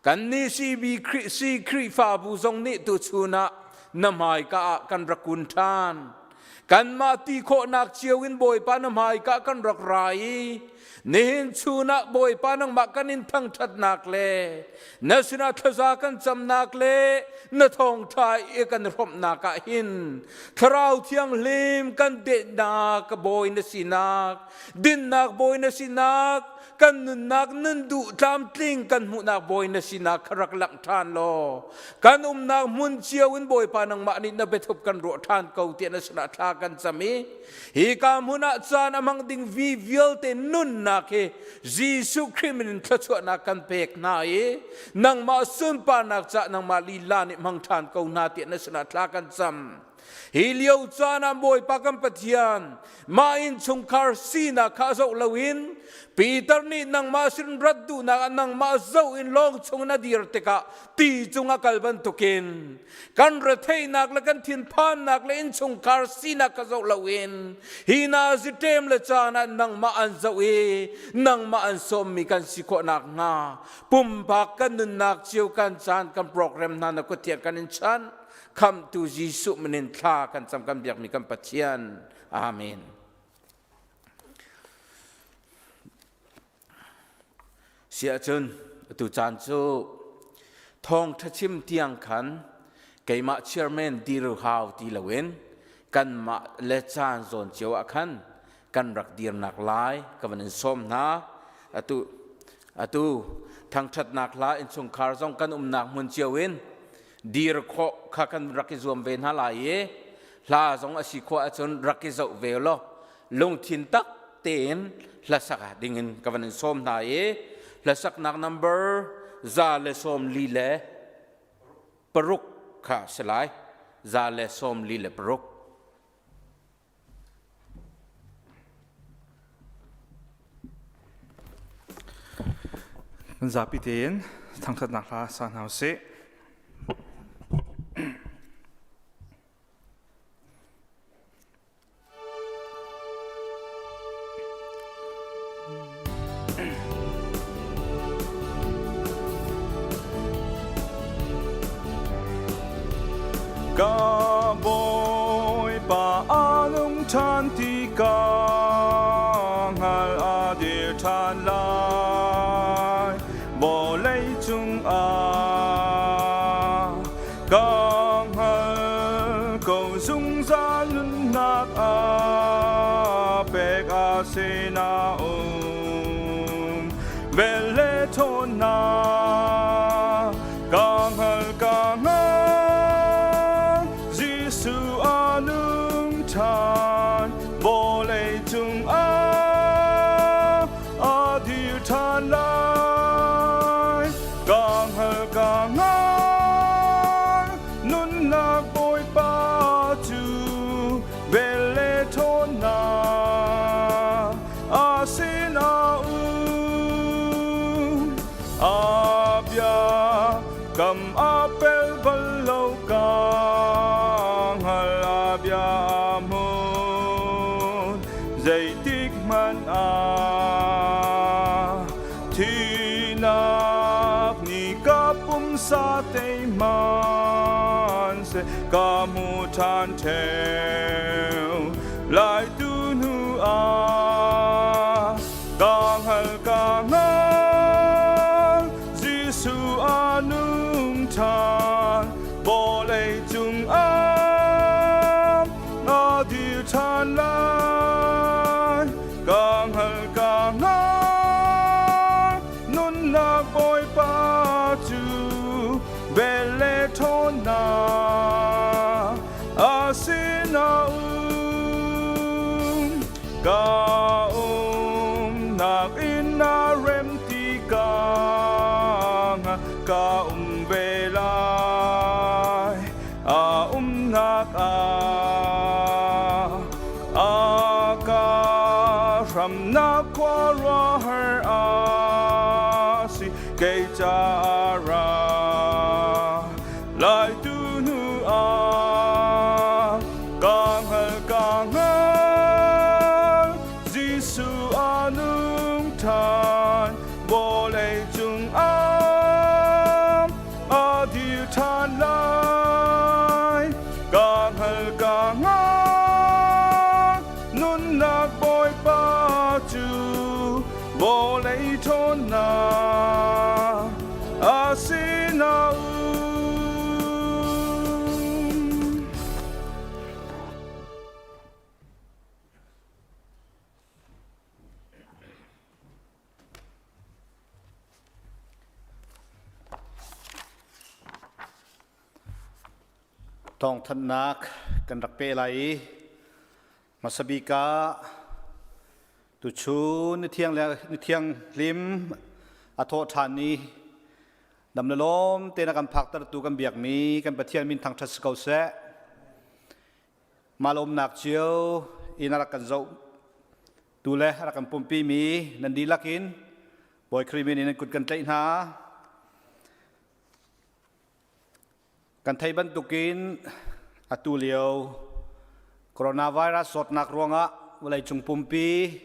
Kan nih CB si Khrihfabu zong nih tuchun ah na hmaika ah kan rak kun ṭhan. Kanmah ti khawhnak cio in Bawipa na hmaika kan rak ra i nihin chun ah Bawipa nangmah kan in thangṭhatnak le na sinah thlaza kan camnak le na thawngṭha i kan hrawmhnak ah hin Thlarau Thianghlim kan dehnak bawi na sinak, dinnak bawi na sinak, kan nunnak nun duh tlamtling kan hmuhnak bawi na sinak kha rak langh ṭhan law kan umnak hmun cio in Bawipa nangmah nih na biathup kan ruah ṭhan ko tiah na sinah thla kan cam i hi ka hmun ah caan a hmang ding vi vialte nunnak hi Jesuh Khrih min in thluachuahnak kan pek hna i nangmah sunparnak cah nangmah lila nih hmang ṭhan ko hna tiah na sinah thla kan cam. Hi lio caan ah Bawipa kan Pathian mah innchungkhar sinak kha zoh loin Peter nih nangmah sin rat duhnak ah nangmah zoh in lawng chung na dir tikah ti cung a kal bantukin kan retheihnak le kan thinphannak le innchungkhar sinak kha zoh loin hi na ziṭem le caan ah nangmah an zoh i nangmah an sawmmi kan si khawh nakhnga pumpak kan nunnak cio kan caan kan program hna na kut thiang kan in chanh. Khamhtu Jesuh min in thla kan cam kan biakmi kan Pathian. Amen. Siahcun atu caan cu thawngṭha chim tiang khan keimah chairman dir hau ti loin kanmah le caan zawn cio ah khan kan rak dirnak lai ka van in sawm hna. Atu atu thangṭhatnak hla innchungkhar zong kan umnak hmun cio in dir khawh kha kan rak i zuam ve hna lai i hla zong a si khawh ahcun rak i zoh ve law lungthin tak tein hlasak dingin ka van in sawm hna i hlasaknak number 146 kha si lai 146. Kan zapi tein thangṭhatnak hla sa hna usih. Ka Bawipa a nung ṭhan ti ka hngal a dir ṭhan lai vawlei cungah ka hngal ko zungzal nunnak a pek a si na um vel le ṭhawnnak Ka hngal ka hngal Jesuh a nung ṭhan vawlei cungah a dir ṭhan lai ka hngal ka hngal nunnak Bawipa cu vel le ṭhawnnak a sinah um. A bia kam a pel bal lo ka hngal a bia hmun zeitik hmanh ah thinak ni ka pumsa te hman se ka hmu ṭhan ṭheu lai tu hnu ah Ka hngal ka hngal Jesuh a nung ṭhan vawlei cungah a dir ṭhan lai ka hngal ka hngal nunnak Bawipa cu vel le ṭhawnnak a sinah um Ka umnak inn a rem ti ka ka um ve lai a umnak ah a ka hramnak khua ruahar a si kei ca ra lai tu hnu ah ka hngal ka hngal Jesuh a nung ṭhan vawlei cung ah. Thawngthanhnak kan rak pe lai i hmasa bik ah tuchun ni thiang le ni thianghlim a thawh ṭhan ni dam le lawm te na kan phaktertu kan biakmi kan Pathian min thangṭhat si ko seh. Mah lawmnak cio in a rak kan zoh tu le a rak kan pumpi mi nan dihlak in Bawi Khrih min in nan kut kan tlaih hna. Kan theih bantukin atu lio coronavirus zawtnak ruangah vawleicung pumpi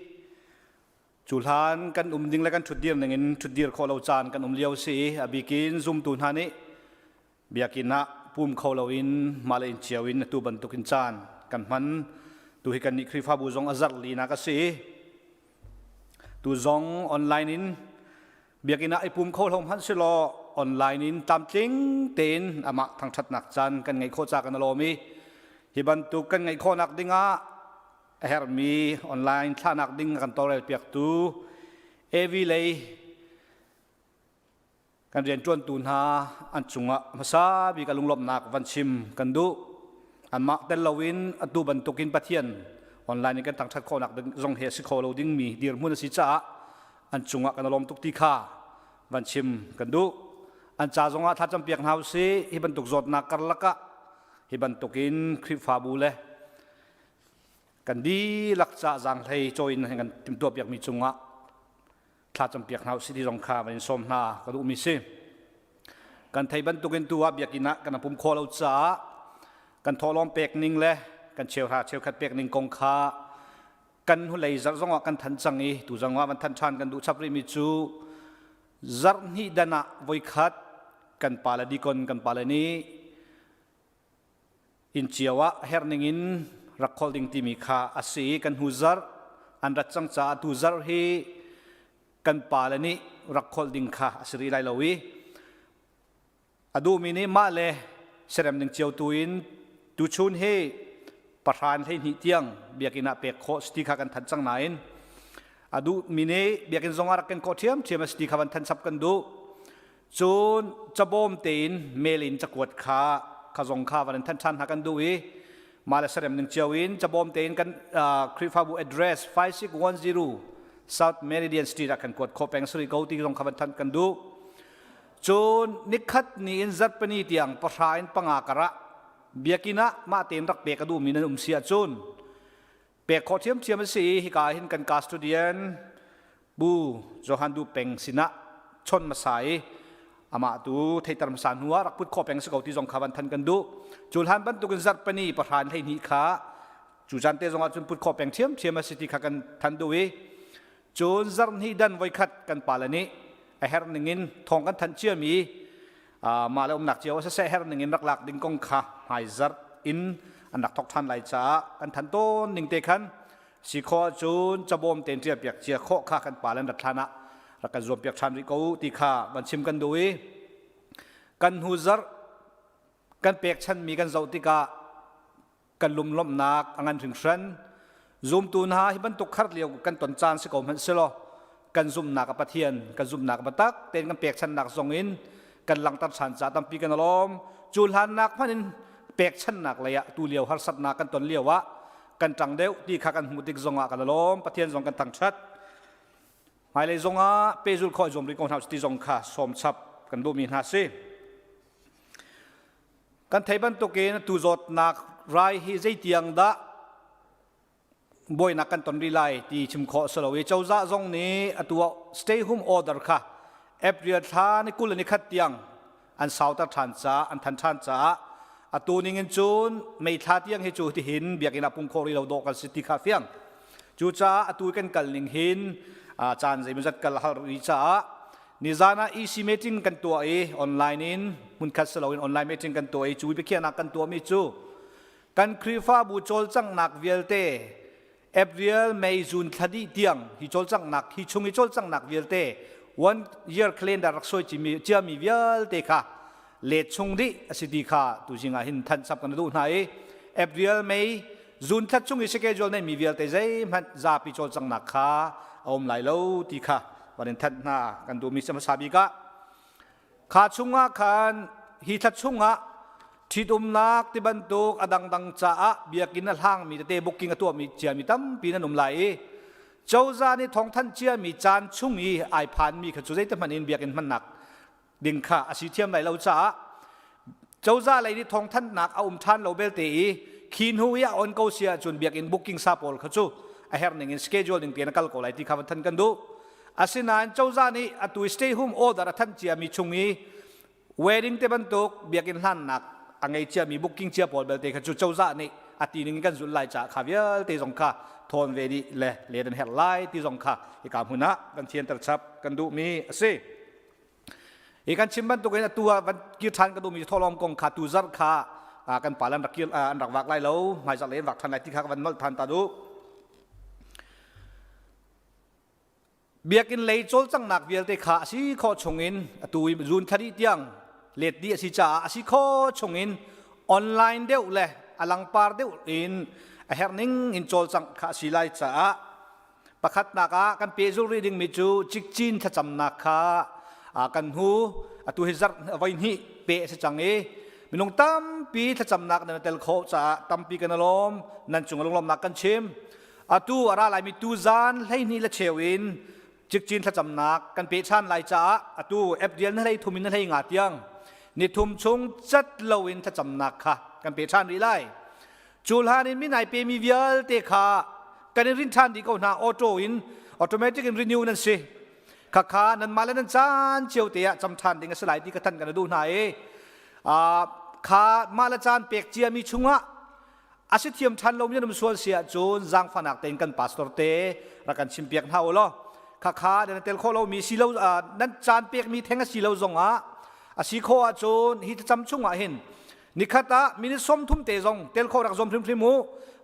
cu hlan kan um ding le kan ṭhutdir ning in ṭhutdir khawh lo caan kan um lio si i a bikin zumtu hna nih biakinn ah pum kho loin mah le inn cio in atu bantukin caan kan hman. Tu hi kannih Khrihfabu zong a zarh linak a si i tu zong online in Biakinn ah i pum kho hlo hmanh silaw online in tlamtling tein amah thangṭhatnak caan kan ngeih khawh ca kan i lawm i hi bantuk kan ngeih khawhnak dingah a herhmi online thlahnak ding a kan tawlrel piaktu AV lei kan rianṭuantu hna an cungah hmasa bik a lunglawmhnak van chim kan duh. Anmah tel loin atu bantukin Pathian online in kan thangṭhat khawhnak ding zong hi a si kho lo dingmi dirhmun a si caah an cungah kan lawm tuk ti kha van chim kan duh. An ca zongah thlacam piak hna usih. Hi bantuk zawtnak karlak ah hi bantukin Khrihfabu le kan dihlak ca zaanghlei cawi in kan timhtuah piakmi cungah thlacam piak hna usih ti zong kha van in sawm hna ka duhmi si. Kan thei bantukin tu ah biakinn ah kan pum khawh lo caah kan thawhlawm pek ning le kan cheuhra cheukhat pek ning kong kha kan hnulei zarh zongah kan than cang i tu zongah van than ṭhan kan duh chap rihmi cu zarh hnih dan ah voikhat kan pale dikon kan pale nih inn cio ah herh ning in rak kholh ding timi kha a si i kan hnu zarh an rat cang caah tu zarh hi kan pale nih rak kholh ding kha a si rih lai lo i A duhmi nih mah le serem ning cio tu in tuchun hi pahran 12 tiang biakinn ah pek khawh si ti kha kan thanh cang nain a duhmi nih biakinn zong ah rak ken khawh ṭhiamṭhiam a si ti kha van thanh chap kan duh. Cun cabawm tein mail in cakuat kha kha zong kha van in thanh ṭhan hna kan duh i mah le serem ning cio in cabawm tein kan Khrihfabu address 5610 South Meridian Street ah kan kuat khawh peng sari ko ti zong kha van thanh kan duh. Cun nikhat ni in zarhpini tiang pahra in panga karah biakinn ah mah tein rak pek a duhmi nan um si ahcun pek khawh ṭhiamṭhiam a si i hika hin kan custodian Bu Johan Du Peng sinah chon hmasa i amah tu theiter hmasa hnu ah rak put khawh peng si ko ti zong kha van than kan duh. Cu hlan bantukin zarhpini pahra in 12 kha cu caan te zong ah cun put khawh peng ṭhiamṭhiam a si ti kha kan than duh i Cun zarhhnih dan voikhat kan pale nih a herh ningin thawng kan thanh ciami mah le umnak cio siseh herh ningin rak lak ding kong kha hmaizarh in an rak thawk ṭhan lai caah kan thanh tawn ning te khan si khawh ahcun cabawm tein ṭial piak cia khawh kha kan pale an rat hlan ah rak kan zuam piak ṭhan rih ko ti kha van chim kan duh i kan hnu zarh kan pekchanmi kan zoh tikah kan lunglawmhnak a ngan hringhran. Zumtu hna hi bantuk khar lio kan ton caan si ko hmanh silaw kan zumhnak a Pathian kan zumhnak biatak tein kan pekchannak zong in kan langhter ṭhan caah tampi kan lawm. Cu hlannak hmanh in pekchannak lei ah tu lio harsatnak kan ton lio ah kan ṭang deuh ti kha kan hmuh tik zong ah kan lawm. Pathian zong kan thangṭhat. Hmailei zong ah pehzulh khawh zuam rih ko hna ti zong kha sawm chap kan duhmi hna si. Kan theih bantukin tu zawtnak rai hi zeitiang dah buainak kan ton rih lai ti chim khawh si lo i cozah zong nih atu ah stay home order kha April thla ni 20 ni khat tiang an sauter ṭhan caah an than ṭhan caah atu ning in cun May thla tiang hi cu tihin biakinn ah pung khawh rih lo dawh kan si ti kha fiang. Cucaah atu kan kal ning hin caan zeimawzat kal har rih caah Nizan ah EC meeting kan tuah i online in hmunkhat si loin online meeting kan tuah i cu biakhiahnak kan tuahmi cu kan Khrihfabu cawlcanghnak vialte April, May, June thla dih tiang hi cawlcanghnak hi chung i cawlcanghnak vialte one year calendar rak suai ciami vialte kha let chung dih a si ti kha tuzing ah hin thanh chap kan duh hna i April, May, June thla chung i schedule neihmi vialte zeihmanh zapi cawlcanghnak kha a um lai lo ti kha van in thanh hna kan duhmi si hmasa bik ah kha chungah khan hi thla chungah Ṭhitumnak ti bantuk a dangdang caah biakinn a hlangmi tete booking a tuahmi ciami tampi nan um lai i cozah nih thawngthanh ciami caan chung i ai phanmi kha cu zeitihmanh in biakinn hmannak ding kha a si thiam lai lo caah cozah lei nih thawngthanhnak a um ṭhan lo belte i khi hnu i a on ko si ahcun biakinn booking sa pawl kha cu a herh ning in schedule ning tein a kal ko lai ti kha van than kan duh. Asinain cozah nih atu stay home order a thanh ciami chung i wedding te bantuk biakinn hlannak a ngei ciami booking cia pawl belte kha cu cozah nih a ti ning in kan zulh lai caah kha vialte zong kha thawn ve dih le le dan herh lai ti zong kha hika hmun ah kan thianter chap kan duhmi a si. Hi kan chim bantukin atu ah van kir ṭhan ka duhmi thawhlawm kong kha tu zarh kha kan pa an rak kir an rak vak lai lo hmaizarh lei an vak ṭhan lai ti kha ka van nolh ṭhan ta duh. Biakinn lei cawlcanghnak vialte kha a si khawh chungin atu i June thla dih tiang let dih a si caah a si khawh chungin online deuh le a langpar deuh in a herh ning in cawlcangh kha a si lai caah Pakhatnak ah kan pehzulh rih dingmi cu cikcin thlacamnak kha kan hnu atu hi zarh voi hnih peh a si cang i minung tampi thlacamnak nan tel khawh caah tampi kan lawm nan cung lunglawmnak kan chim. Atu a ra laimi tuzan 12 le cheu in cikcin thlacamnak kan pe ṭhan lai caah atu FDL na hlei thum in na hlei nga tiang ni thum chung cat loin thlacamnak kha kan pe ṭhan rih lai. Cu hlan in min ai pemi vialte kha kan in rin ṭhan dih ko hna auto in automatic in renew nan si. Khakha nanmah le nan caan cio te ah cam ṭhan ding a si lai ti ka than kan duh hna i kha mah le caan pek ciami chungah a si thiam ṭhan lomi nan um sual si ahcun zaangfahnak tein kan pastor te rak kan chimpiak hna u law khakha nan tel khawh lomi si lo nan caan pekmi theng a si lo zongah a si khawh ahcun hi thlacam chungah hin Nikhat ah minute 30 te zong tel kho rak zuam hrimhrim u.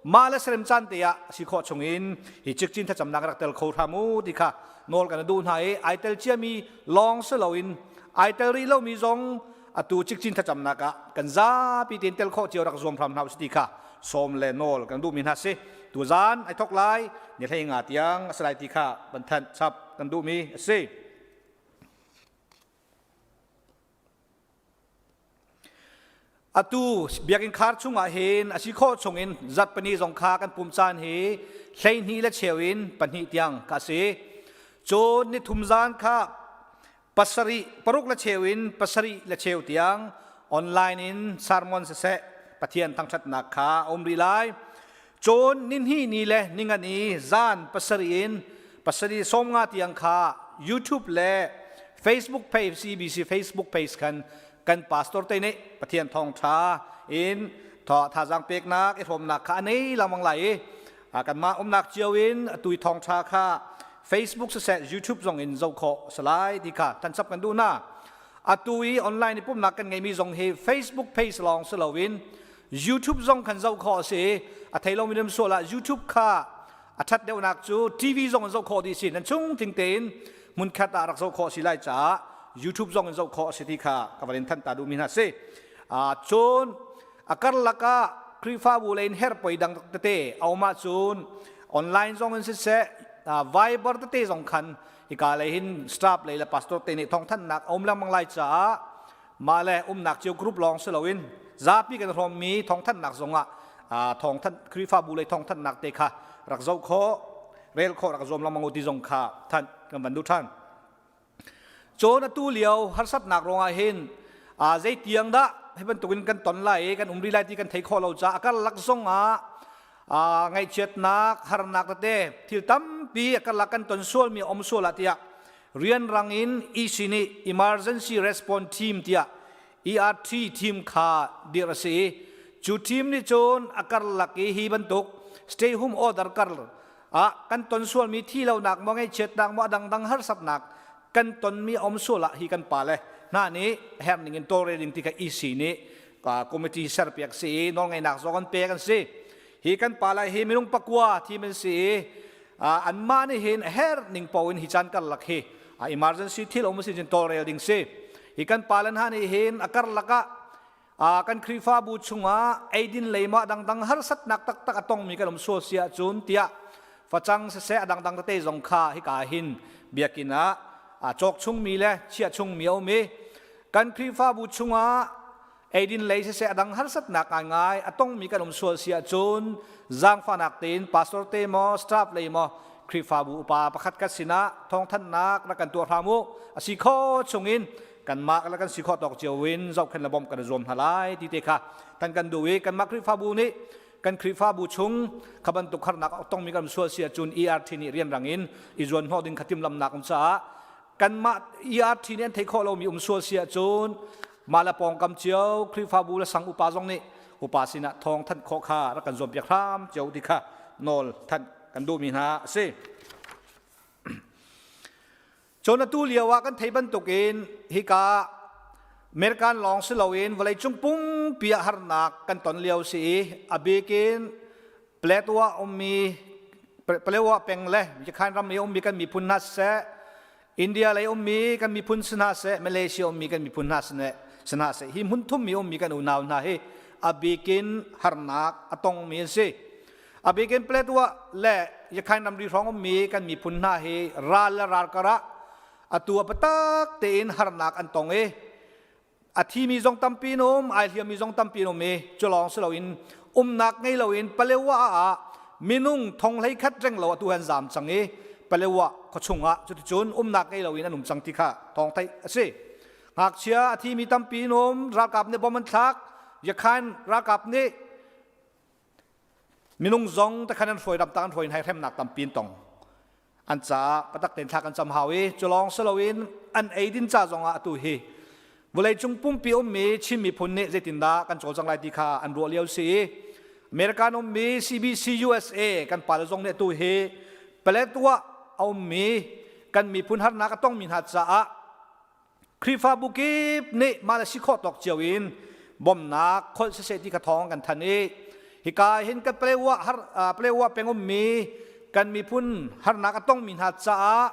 Mah le serem caan te ah si khawh chungin hi cikcin thlacamnak rak tel kho hram u ti kha nawl kan duh hna i ai tel ciami lawng si loin ai tel rih lomi zong atu cikcin thlacamnak ah kan zapi tein tel khawh cio rak zuam hram hna u ti kha sawm le nawl kan duhmi hna si. Tuzaan ai thok lai ni hlei nga tiang a si lai ti kha van thanh chap kan duhmi a si. Atu biakinn khar chungah hin a si khawh chungin zarhpini zong kha kan pum caan hi 12 le cheu in 2 tiang ka si. Cun nithum zan kha pasarih paruk le cheu in pasarih le cheu tiang online in sermon siseh Pathian thangṭhatnak kha a um rih lai. Cun nihnih ni le ningani zan pasarih in pasarih 15 tiang kha YouTube le Facebook page CBC Facebook page khan kan pastor te nih Pathian thawngṭha in thazaang peknak i hrawmnak kha a nei lengmang lai i kanmah umnak cio in atu i thawngṭha kha Facebook siseh YouTube zong in zoh khawh a si lai ti kha thanchap kan duh hna. Atu i online i pumhnak kan ngeimi zong hi Facebook page lawng si loin YouTube zong khan zoh khawh a si i a thei lomi lam sual ah YouTube kha a ṭhat deuhnak cu TV zong in zoh khawh dih si nan chung ting tein hmunkhat ah rak zoh khawh a si lai caah YouTube zong in zoh khawh a si ti kha ka van in thanh ta duhmi hna si. Cun a karlak ah Khrihfabu lei in herpoi dang tete a um ahcun online zong in siseh Viber tete zong khan hika lei hin staff lei le pastor te nih thawngthanhnak a um lengmang lai caah mah le umnak cio group lawng si loin zapi kan hrawmmi thawngthanhnak zongah thawngthanh Khrihfabu lei thawngthanhnak te kha rak zoh khawh rel khawh rak zuam lengmang u ti zong kha thanh kan van duh ṭhan. Cun atu lio harsatnak ruangah hin zei tiang dah hi bantukin kan ton lai i kan um rih lai ti kan thei khawh lo caah a karlak zong ah ngaihchiatnak harnak tete thil tampi a karlak kan ton sualmi a um sual ah tiah rianrang in EC nih Emergency Response Team tiah ERT team kha dirh a si i cu team nih cun a karlak i hi bantuk stay home order kar ah kan ton sualmi thi lonak maw ngaihchiatnak maw a dangdang harsatnak kan tonmi a um sual ah hi kan pale hna nih herh ning in tawlrel ding ti kha EC nih committee serpiak si i nawlngeihnak zong an pek an si. Hi kan pale hi minung pakua thim an si i anmah nih hin herh ning paoh in hi caan karlak hi emergency thil um si cun tawlrel ding si. Hi kan pale hna nih hin a karlak ah kan Khrihfabu chungah eidin lei ma dangdang harsatnak taktak a tongmi kan um sual si ahcun tiah facang siseh a dangdang tete zong kha hika hin biakinn ah cawk chungmi le chiah chungmi a um i kan Khrihfabu chungah. Eidin lei siseh a dang harsatnak ngaingai a tongmi kan um sual si ahcun zaangfahnak tein pastor te maw staff lei maw Khrihfabu upa pakhat kan sinah thawngthanhnak rak kan tuah hram u. A si kho chungin kanmah le kan si khawh tawk cio in zohkhenh le bawmh kan i zuam hna lai ti te kha kan kan duh i kanmah Khrihfabu nih kan Khrihfabu chung kha bantuk harnak a tongmi kan sual si ahcun ERT nih rianrang in i zuan hnawh ding kha timhlamhnak um caah kanmah ERT nih an theih khawh lomi um sual si ahcun mah le pawngkam cio Khrihfabu le sang upa zong nih upa sinah thawng thanh khawh kha rak kan zuampiak hram cio ti kha nawl thanh kan duhmi hna a si. Cun atu lio ah kan theih bantukin hika American lawng si loin vawleicung pumpi ah harnak kan ton lio si i a bikin Paletwa ummi Paletwa peng le Yakhain ram i ummi kan miphun hna siseh India lei ummi kan miphun si hna seh Malaysia ummi kan miphun hna si hna seh hi hmun thum mi ummi kan unau hna hi a bikin harnak a tongmi an si. A bikin Paletwa le Yakhain ramri hrawng ummi kan miphun hna hi ral le ral karah atu a patak tein harnak an tong i a thimi zong tampi an um ai hliammi zong tampi an um i culawng si loin umnak ngei loin Palewa ah minung thong hlei khat reng lo atu han zam cang i Palewa khuachung ah cuticun umnak ngei loin an um cang ti kha thawng theih a si. Ngakchia a thimi tampi an um ralkap nih bom an thlak Yakhain ralkap nih Minung zong takhan an hruai ramtang an hruai in hai hremnak tampi an tong. An caah patak tein thla kan cam hau i culawng siloin an eidin ca zongah atu hi vawleicung pumpi ummi Chin miphun nih zeitindah kan cawlcang lai ti kha an ruah lio si i American ummi CBC USA kan pale zong nih atu hi Paletwa a ummi kan miphun harnak a tongmi hna caah Khrihfabu kip nih mah le si khawh tawk cio in bawmhnak kholh siseh ti kha thawng kan thanh i hika hin kan Palewa har Palewa peng ummi kan miphun harnak a tongmi hna caah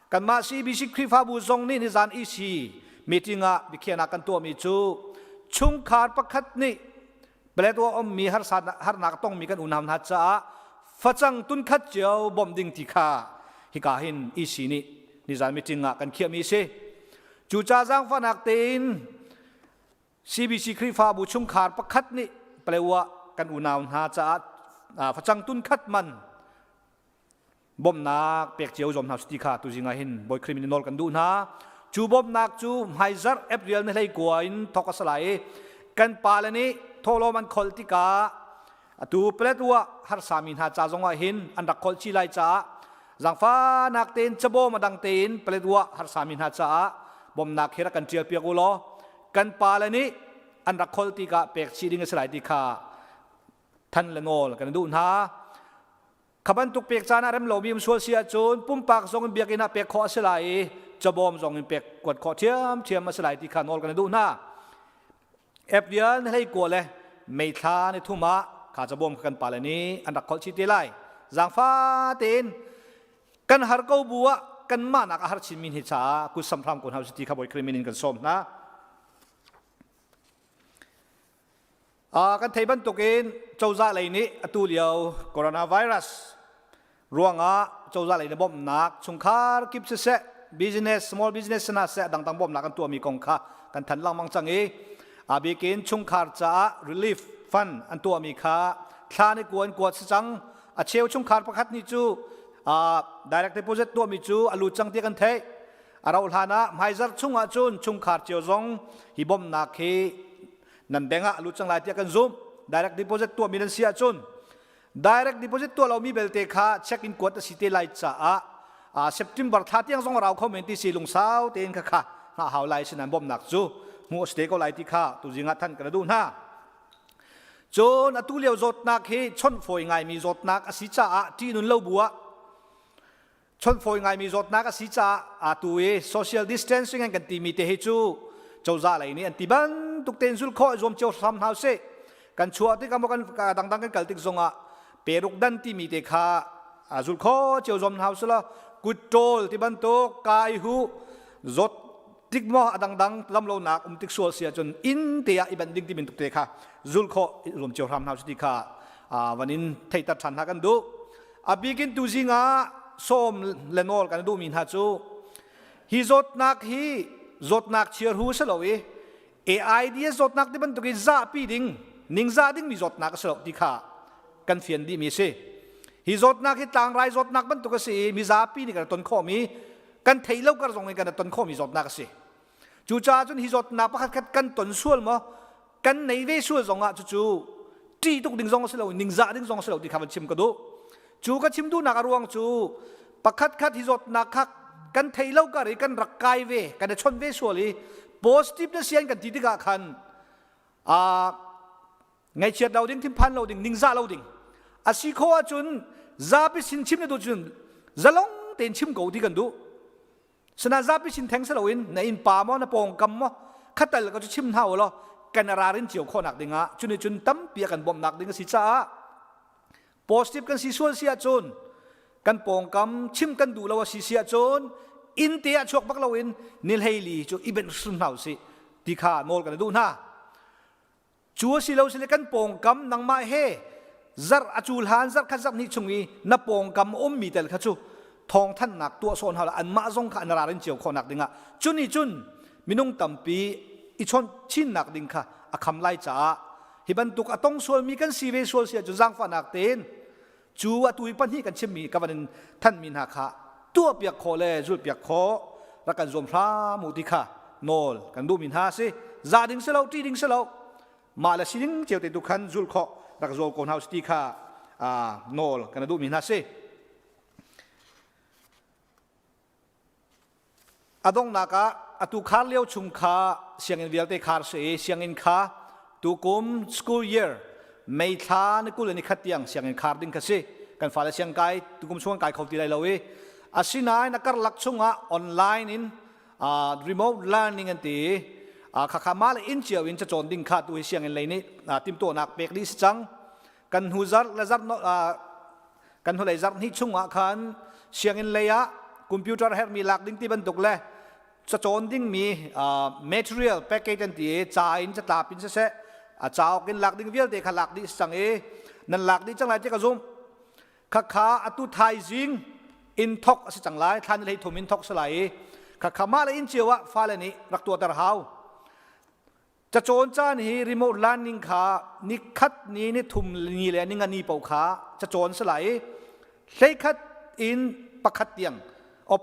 kanmah CBC Khrihfabu zong nih nizan EC meeting ah biakhiahnak kan tuahmi cu chungkhar pakhat nih Paletwa ummi harnak a tongmi kan unau hna caah facang tunkhat cio bawmh ding ti kha hika hin EC nih nizan meeting ah kan khiahmi a si. Cucaah zaangfahnak tein CBC Khrihfabu chungkhar pakhat nih Paletwa kan unau hna caah facang tunkhat man bawmhnak pek cio zuam hna ti kha tuzing ah hin Bawi Khrih min nawl kan duh hna. Cu bawmhnak cu hmaizarh April ni hlei kua in thawk a si lai i kan pale nih thawhlawm an kholh tikah atu Paletwa harsami hna ca zong ah hin an rak kholh chih lai caah zaangfahnak tein cabawm a dang tein Paletwa harsami hna caah bawmhnak hi rak kan ṭial piak u law kan pale nih an rak kholh tikah pek chih ding a si lai ti kha than le nawl kan duh hna. Kha bantuk pek caan ah rem lomi um sual si ahcun pumpak zong in biakinn ah pek khawh a si lai i cabawm zong in pek kuat khawh ṭhiamṭhiam a si lai ti kha nawl kan i duh hna. April ni hlei kua le May thla ni thum ah kha cabawm kha kan pale nih an rak kholh chih te lai. Zaangfa tein kan har ko bu ah kanmah nak a har chinmi hi caah kut samhram ko hna usih ti kha Bawi Khrih min in kan sawm hna. Kan theih bantukin cozah lei nih atu lio coronavirus ruangah cozah lei nih bawmhnak chungkhar kip siseh business small business hna seh dangdang bawmhnak an tuahmi kong kha kan thanh lengmang cang i a bikin chungkhar caah relief fund an tuahmi kha thla ni kuan kuat si cang. A cheu chungkhar pakhat nih cu direct deposit tuahmi cu a lut cang ti kan theih. A rauh hlan ah hmaizarh chung ahcun chungkhar cio zong hi bawmhnak hi nan bank ah lut cang lai tiah kan zumh. Direct deposit tuahmi nan si ahcun direct deposit tuah lomi belte kha check in kuat a si te lai caah September thla tiang zong a rau kho men ti si lungsau tein kha kha hngah hau lai si nan bawmhnak cu hmuh a si te ko lai ti kha tuzing ah than kan duh hna. Cun atu lio zawtnak hi chawnh fawi ngaimi zawtnak a si caah ṭihnun lo bu ah Chawnh fawi ngaimi zawtnak a si caah atu i social distancing an kan timi te hi cu cozah lei nih an ti bantuk tein zulh khawh i zuam cio hram hna usih. Kan chuah tik ah maw kan dangdang kan kal tik zongah peruk dan timi te kha zulh khawh cio zuam hna usih law kut ṭawl ti bantuk kai hu zawt tik maw a dangdang lamlonak um tik sual si ahcun inn te ah i banh ding ti bantuk te kha zulh khawh i zuam cio hram hna usih ti kha van in theihter ṭhan hna kan duh. A bikin tuzing ah sawm le nawl kan duhmi hna cu hi zawtnak hi zawtnak chiarhu si lo i AIDS zawtnak ti bantuk i zahpi ding, ningzah dingmi zawtnak a si lo ti kha kan fian dihmi a si. Hi zawtnak hi tlangrai zawtnak bantuk a si i mizapi nih kan ton khawhmi, kan theih lo kar zong in kan ton khawhmi zawtnak a si. Cucaah cun hi zawtnak pakhat khat kan ton sual maw, kan nei ve sual zong ah cucu ṭih tuk ding zong a si lo, ningzah ding zong a si lo ti kha van chim ka duh. Cu ka chim duhnak a ruang cu pakhat khat hi zawtnak kha kan thei lo kar i kan rak kai ve, kan i chawnh ve sual i positive na sian kan ti tikah khan aa ngaihchiat lo ding, thinphan lo ding, ningzah lo ding. A si kho ahcun zapi sin chim na duh cun zalong tein chim ko ti kan duh. Sana zapi sin theng si loin na innpa maw na pawngkam maw khatal ka cu chim hna u law kan rarin cio khawhnak dingah cuni cun tampi a kan bawmhnak ding a si caah positive kan si sual si ahcun kan pawngkam chim kan duh lo a si si ahcun inn te ah chuak bak loin ni hleili cu i benh hrim hna usih ti kha nawl kan i duh hna. Cu a si lo sile kan pawngkam nangmah he zarh a cul han zarh khat zarh hnih chung i na pawngkam ummi tel kha cu thawngthanhnak tuah sawn hau anmah zong kha an ralrin cio khawhnak dingah cu nih cun minung tampi i chawnh chinnak ding kha a kham lai caah hi bantuk a tong sualmi kan si ve sual si ahcun zaangfahnak tein Cu atu i pahnih kan chimmi ka van in thanmi hna kha tuahpiak khawh le zulhpiak khawh rak kan zuam hram u ti kha nawl kan duhmi hna a si. Za ding si lo, ṭih ding si lo. Mah le sining cio te tu khan zulh khawh rak zuam ko hna u ti kha nawl kan duhmi hna a si. A donghnak ah atu khar lio chung kha sianginn vialte khar si i sianginn kha tukum school year May thla ni 20 le ni khat tiang sianginn khar ding kha si. Kan fale siangkai tukum chung an kai kho ti lai lo i asinain a karlak chungah online in uh, remote learning an ti uh, khakha mah le inn cio in cacawn ding kha tu hi sianginn lei nih uh, timhtuahnak pek dih si cang. Kan hnu zarh le zarh uh, kan hnulei zarh hnih chungah khan sianginn lei ah computer herhmi lak ding ti bantuk le cacawn dingmi material package an ti i ca in catlap in siseh a cauk in lak ding vialte kha lak dih cang i nan lak dih cang lai ti ka zumh khakha atu thaizing in thok a si cang lai thlan hlei thum in thok si lai i khakha mah le inn cio ah fale nih rak tuahter hau Cacawn caan hi remote learning kha nikhat ni ni thum ni le ni nga ni paoh kha cacawn si lai i hleikhat in pakhat tiang op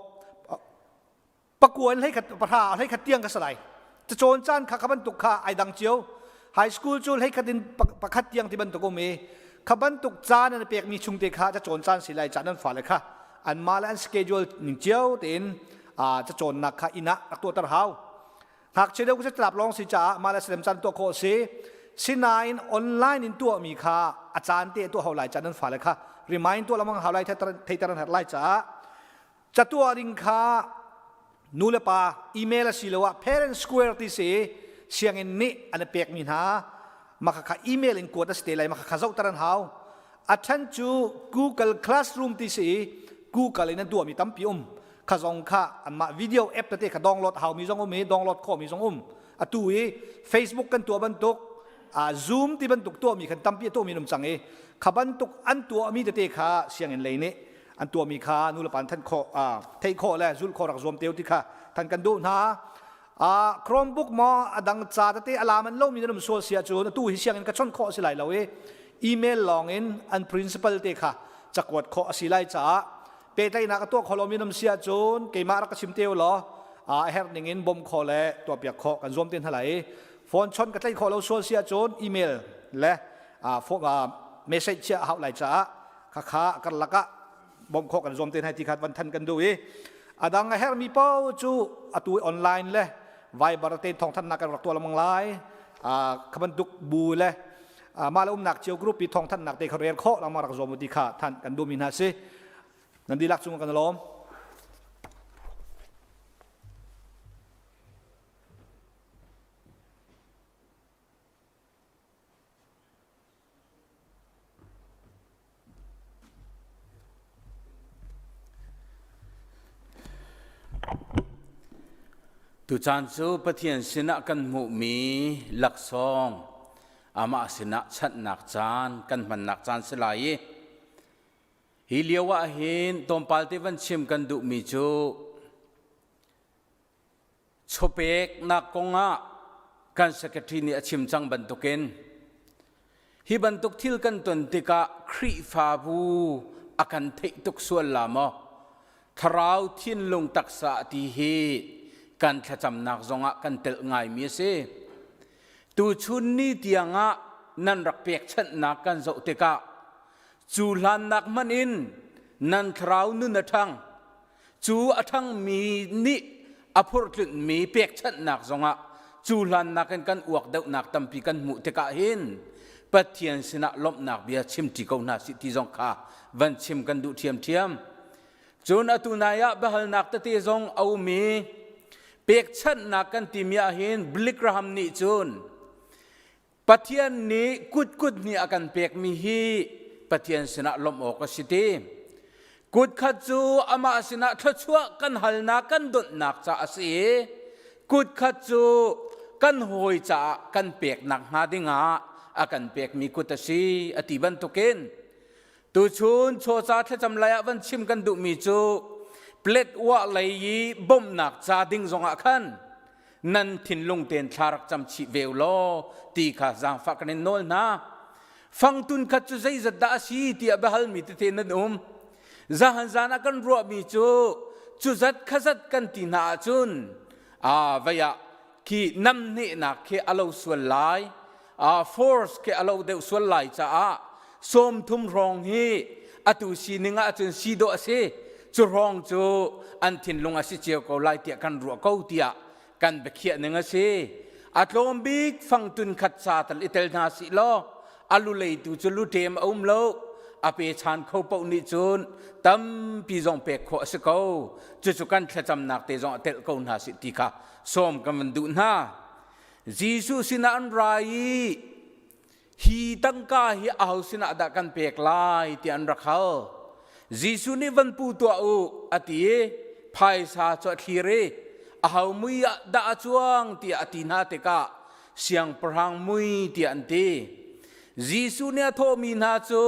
pakua in hleikhat pahra hleikhat tiang ka si lai. Cacawn caan kha kha bantuk kha ai dang cio. High school cu hleikhat in pakhat tiang ti bantuk um i kha bantuk caan an pekmi chung te kha cacawn caan si lai caan an fale kha anmah le an schedule ning cio tein cacawnnak kha inn ah rak tuahter hau. Ngakchia deuh cu tlap lawng si caah mah le salem caan tuah khawh a si. Sinain online in tuahmi kha a caan te tuah hau lai caan nan fale kha remind tuah lengmang hau lai theiter an herh lai caah catuah ding kha nu le pa email asiloah parent square ti si sianginn nih an i pekmi hna mah kha email in kuat a si te lai mah kha zohter an hau a ṭhan cu Google Classroom ti si i Google in an tuahmi tampi um kha zong kha anmah video app tete kha download haumi zong um i download khawhmi zong um atu i Facebook kan tuah bantuk Zoom ti bantuk tuahmi khan tampi a tuahmi an um cang i kha bantuk an tuahmi tete kha sianginn lei nih an tuahmi kha nulepa an thanh khawh theih khawh le zulh khawh rak zuam teo ti kha than kan duh hna Chromebook maw a dang ca tete a lam an lomi nan um sual si ahcun atu hi sianginn ka chawnh khawh a si lai lo i email lawng in an principal te kha cakuat khawh a si lai caah pehtlaihnak a tuah kho lomi nan um si ahcun keimah rak ka chim te u law a herh ning in bawmh khawh le tuahpiak khawh kan zuam te hna lai i phone chawnh ka tlaih khawh lo sual si ahcun email le message chiah a hauh lai caah khakha karlak ah bawmh khawh kan zuam te hna ti kha van than kan duh i a dang a herhmi paoh cu atu online le Viber te thawngthanhnak kan rak tuah lengmang lai kha bantuk bu le mah le umnak cio group i thawngthanhnak te kha rel khawh lengmang rak zuam u ti kha than kan duhmi hna si nan dihlak cung kan lawm Tucaan cu Pathian sinah kan hmuhmi laksawng amah sinah chanhnak caan kan hmannak caan si lai i hi lio ah hin tlawmpal te van chim kan duhmi cu chawpeknak kongah. kan secretary nih a chim cang bantukin hi bantuk thil kan ton tikah Khrihfabu a kan theih tuk sual la maw? Thlarau thinlung taksa ti hi kan thlacamnak zongah kan telh ngaimi a si. Tuchun ni tiangah nan rak pekchanhnak kan zoh tikah cu hlannak hmanh in nan thlarau nun a ṭhang. Cu a ṭhangmi nih a phurhtlinhmi pekchanhnak zongah cu hlannak in kan uak deuhnak tampi kan hmuh tikah hin Pathian sinah lawmhnak bia chimṭi ko hna sih ti zong kha van chim kan duh ṭhiamṭhiam. Cun atu nai ah biahalnak tete zong a um i pekchanhnak kan timi ah hin Billy Graham nih cun Pathian nih kutkut nih a kan pekmi hi Pathian sinah lawmh awk a si ti. Kut khat cu amah sinah thluachuah kan halnak kan donhnak ca a si i kut khat cu kan hawi caah kan peknak hnga dingah a kan pekmi kut a si a ti bantukin tuchun chawca thlacam lai ah van chim kan duhmi cu plet uah lei i bawmhnak ca ding zongah khan nan thinlung tein thla rak cam chih ve u law ti kha zaangfah kan in nawl hna. Fangtun khat cu zeizat dah a si tiah biahalmi tete nan um. Zahan zan ah kan ruahmi cu cu zat kha zat kan ti hna ahcun a vei ah khi namnehnak khi a lo sual lai a force khi a lo deuh sual lai caah 30 hrawng hi atu sining ahcun si dawh a si cu hrawng cu an thinlung a si cio ko lai tiah kan ruah ko tiah kan biakhiah ning a si a tlawm bik fangtun khat sa tal i tel hna sih law a lulei tu cu luṭem a um lo a pe chan kho paoh nih cun tampi zong pek khawh a si ko cucu kan thlacamnak te zong a telh ko hna sih ti kha sawm kan van duh hna Jesuh sinah an ra i hi tangka hi aho sinah dah kan pek lai tiah an rak hal. Jesuh nih van pu tuah u a ti i phaisa cu a thlir i aho mui ah dah a cuang tiah a ti hna tikah siangpahrang mui tiah an ti. Jesuh nih a thawhmi hna cu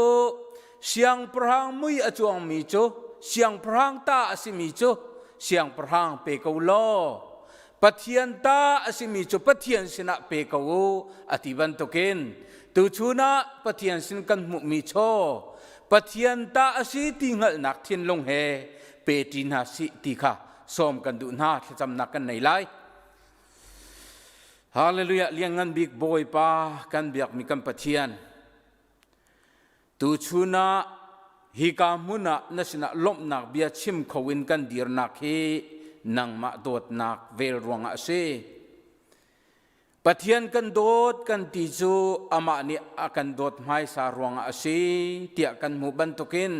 siangpahrang mui a cuangmi cu siangpahrang ta a simi cu siangpahrang pe ko law Pathian ta a simi cu Pathian sinah pe ko u a ti bantukin tuchun ah Pathian sin kan hmuhmi chaw Pathian ta a si ti hngalhnak thinlung he pe ṭi hna sih ti kha sawm kan duh hna thlacamnak kan nei lai. Hallelujah lianngan bik Bawipa kan biakmi kan Pathian Tuchun ah hika hmun ah na sinah lawmhnak bia chim kho in kan dirnak hi nangmah dawtnak vel ruangah a si. Pathian kan dawt kan ti cu amah nih a kan dawt hmaisa ruangah a si tiah kan hmuh bantukin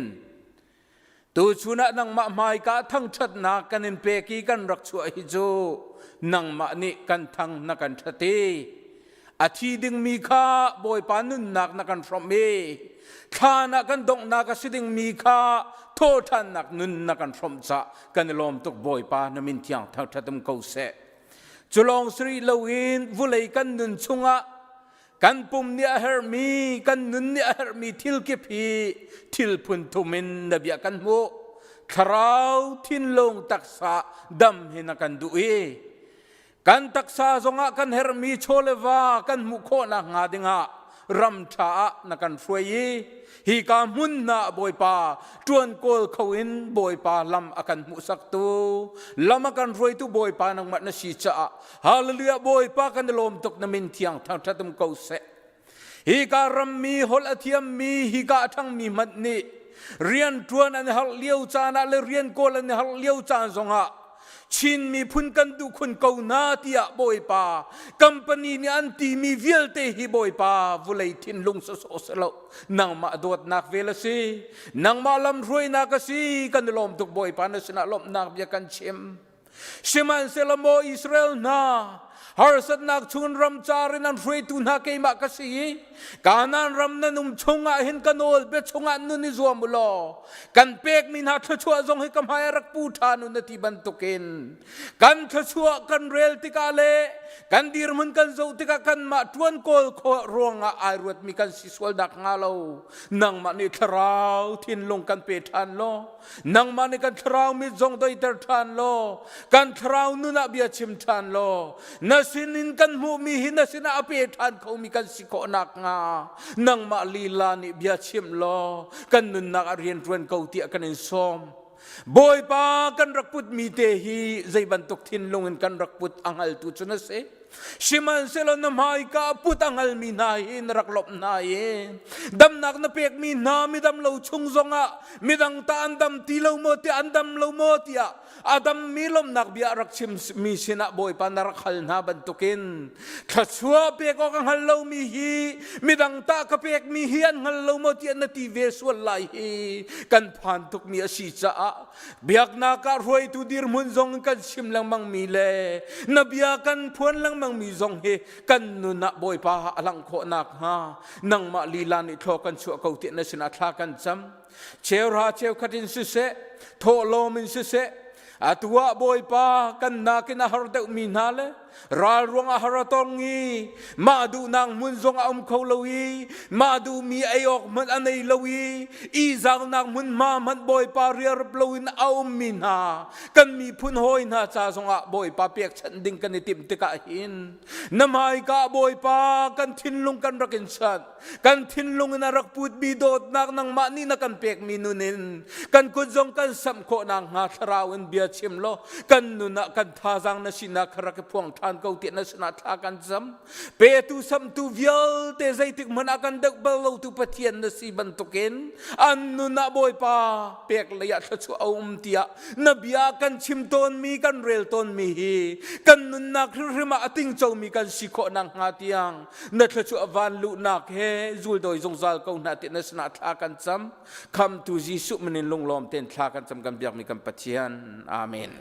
tuchun ah nangmah hmaika thangṭhatnak kan in pek i kan rak chuah hi cu nangmah nih kan thang na kan ṭhat i a thi dingmi kha Bawipa nunnak na kan hrawmh i thlan ah kan donghnak a si dingmi kha thawhṭhannak nun na kan hrawmh cah kan i lawm tuk Bawipa na min thiang thangṭhat um ko seh cu lawng si rih loin vulei kan nun chungah kan pum nih a herhmi kan nun nih a herhmi thil kip hi thil phun thum in na bia kan hmuh thlarau thinlung taksa dam hi na kan duh i kan taksa zongah kan herhmi chaw le va kan hmuh khawhnak hnga dingah ram ṭha ah na kan hruai i hi ka hmun hna Bawipa ṭuan kawl kho in Bawipa lam a kan hmuhsaktu lam a kan hruaitu Bawipa nangmah na si caah Hallelujah Bawipa kan i lawm tuk na min thiang thangṭhat um ko seh. Hi ka rammi holh a thiammi hi ka a ṭhangmi hmanh nih rian ṭuan an i harh lio caan ah le rian kawl an i harh lio caan zongah Chin miphun kan duh khun ko hna tiah Bawipa company nih an timi vialte hi Bawipa vulei thinlung sawsawh si lo nangmah dawtnak vel a si nangmah lamhruainak a si kan i lawm tuk Bawipa na sinah lawmhnak bia kan chim Sihmanhsehlaw maw Israel hna, harsatnak chungin ramcar in an hruaitu hna keimah ka si i Kanaan ram nan um chungah hin ka nawlbia chungah nun i zuam u law kan pekmi hna thluachuah zong hi ka hmai ah rak pu ṭhan u na ti bantukin kan thluachuah kan rel tikah le kan dirhmun kan zoh tikah kanmah ṭuan kawl khawh ruangah ai ruatmi kan si sual dak hnga lo nangmah nih thlarau thinlung kan pe ṭhan law Nangmah nih kan thlarau mit zong doiter ṭhan law kan thlarau nun ah bia chim ṭhan law na sinin kan hmuhmi hi na sinah a pe ṭhan khomi kan si khawh nakhnga nangmah lila nih bia chim law kan nunnak ah rian ṭuan ko tiah kan in sawm. Bawipa kan rak putmi te hi zei bantuk thinlung in kan rak put a hngaltu cu na si. Sihmanhsehlaw na hmaika put a hngalmi hna hi na rak lawmh hna i damnak na pekmi hna midam lo chung zongah midang ta an dam ti lo maw tiah an dam lo maw tiah a dammi lawmhnak bia a rak chimmi sinah Bawipa na rak hal hna bantukin thluachuah pek awk a hngal lomi hi midang tah ka pekmi hi an hngal lo maw tiah na ti ve sual lai hi kan phan tukmi a si caah biaknak ah hruaitu dirhmun zong kan chim lengmangmi le na bia kan phuan lengmangmi zong hi kan nun ah Bawipa a langh khawh nakhnga nangmah lila nih thlaw kan chuah ko tiah na sinah thla kan cam. Cheuhra cheukhat in siseh, thawhlawm in siseh, atu ah Bawipa kan nakin a har deuhmi hna le ral ruangah har a tong i mah duhnak hmun zong a um kho lo i mah duhmi ei awk hmanh a nei lo i ihzaunak hmunhma hmanh Bawipa riarap loin a ummi hna kan miphun hawi hna ca zongah Bawipa pekchanh ding kan i timh tikah hin na hmaika Bawipa kan thinlung kan rak in chanh. Kan thinlung in a rak putmi dawtnak nangmah nih na kan pekmi nun in kan kut zong kan samh khawh nakhnga thlarau in bia chim law kan nun ah kan thazaang na sinak kha rak i phuang ṭhan ko tiah na sinah thla kan cam. Petu samtu vialte zeitik hmanh ah kan deuh bal lotu Pathian na si bantukin an nun ah Bawipa pek lei ah thluachuah a um tiah na bia kan chim tawnmi kan rel tawnmi hi kan nunnak hrimhrim ah a tingcomi kan si khawh nakhnga tiang na thluachuah van luhnak he zuldawi zungzal ko hna ti na sinah thla kan cam. Khamtu Jesuh min in lunglawm tein thla kan cam, kan biakmi kan Pathian. Amen.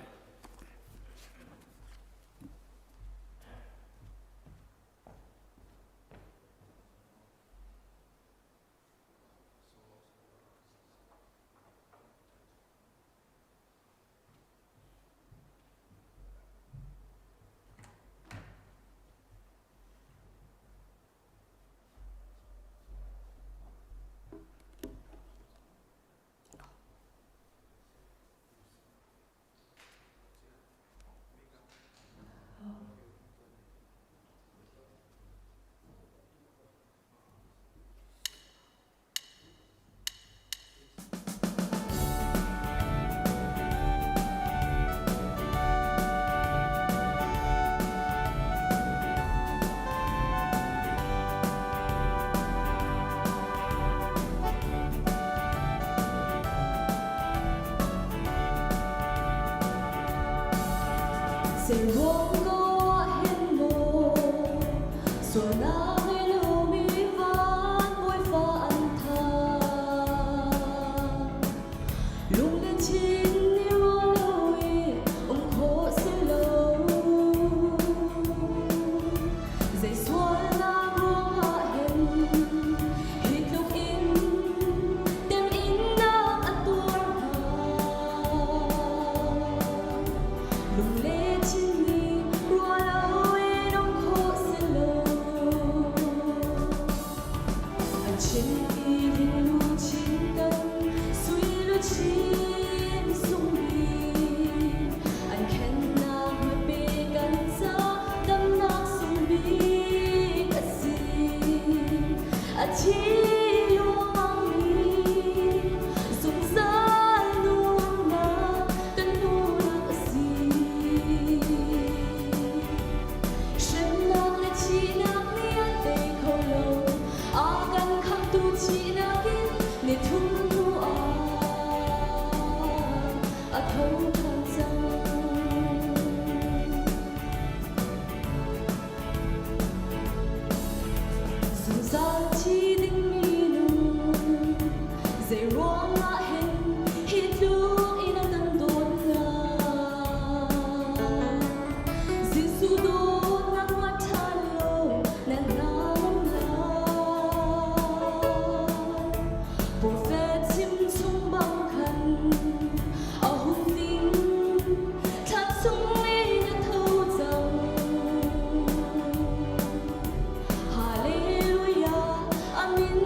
Zei ruang ko ah hen maw sualnak ngei lomi van bawifa an thah. Lung le thin nih ruah lo i um khawh si lo. Zei sualnak ruangah hen hi tluk in temhinnak a tuar hnga. Lung le thin nih ruah lo in um khawh si lo. An chim i luchin kan sui luchin sungbik an khennak hmape kan ca damnak sungbik a si. A thi luangmi zungzal nunnak kan nunak a si. Hremnak le thihnak nih a tei kho lo. A kan khamtu thihnak in ni thum hnu ah a tho ṭhan cang. Zungzal thi dingmi nung zei ruangah hen hi tluk in a kan dawtnak. Jesuh dawtnak ruat ṭhan law na hna ngam lai. Profet chim chung bang khan a hung tling, thla chung in a tho cang. Hallelujah, amin.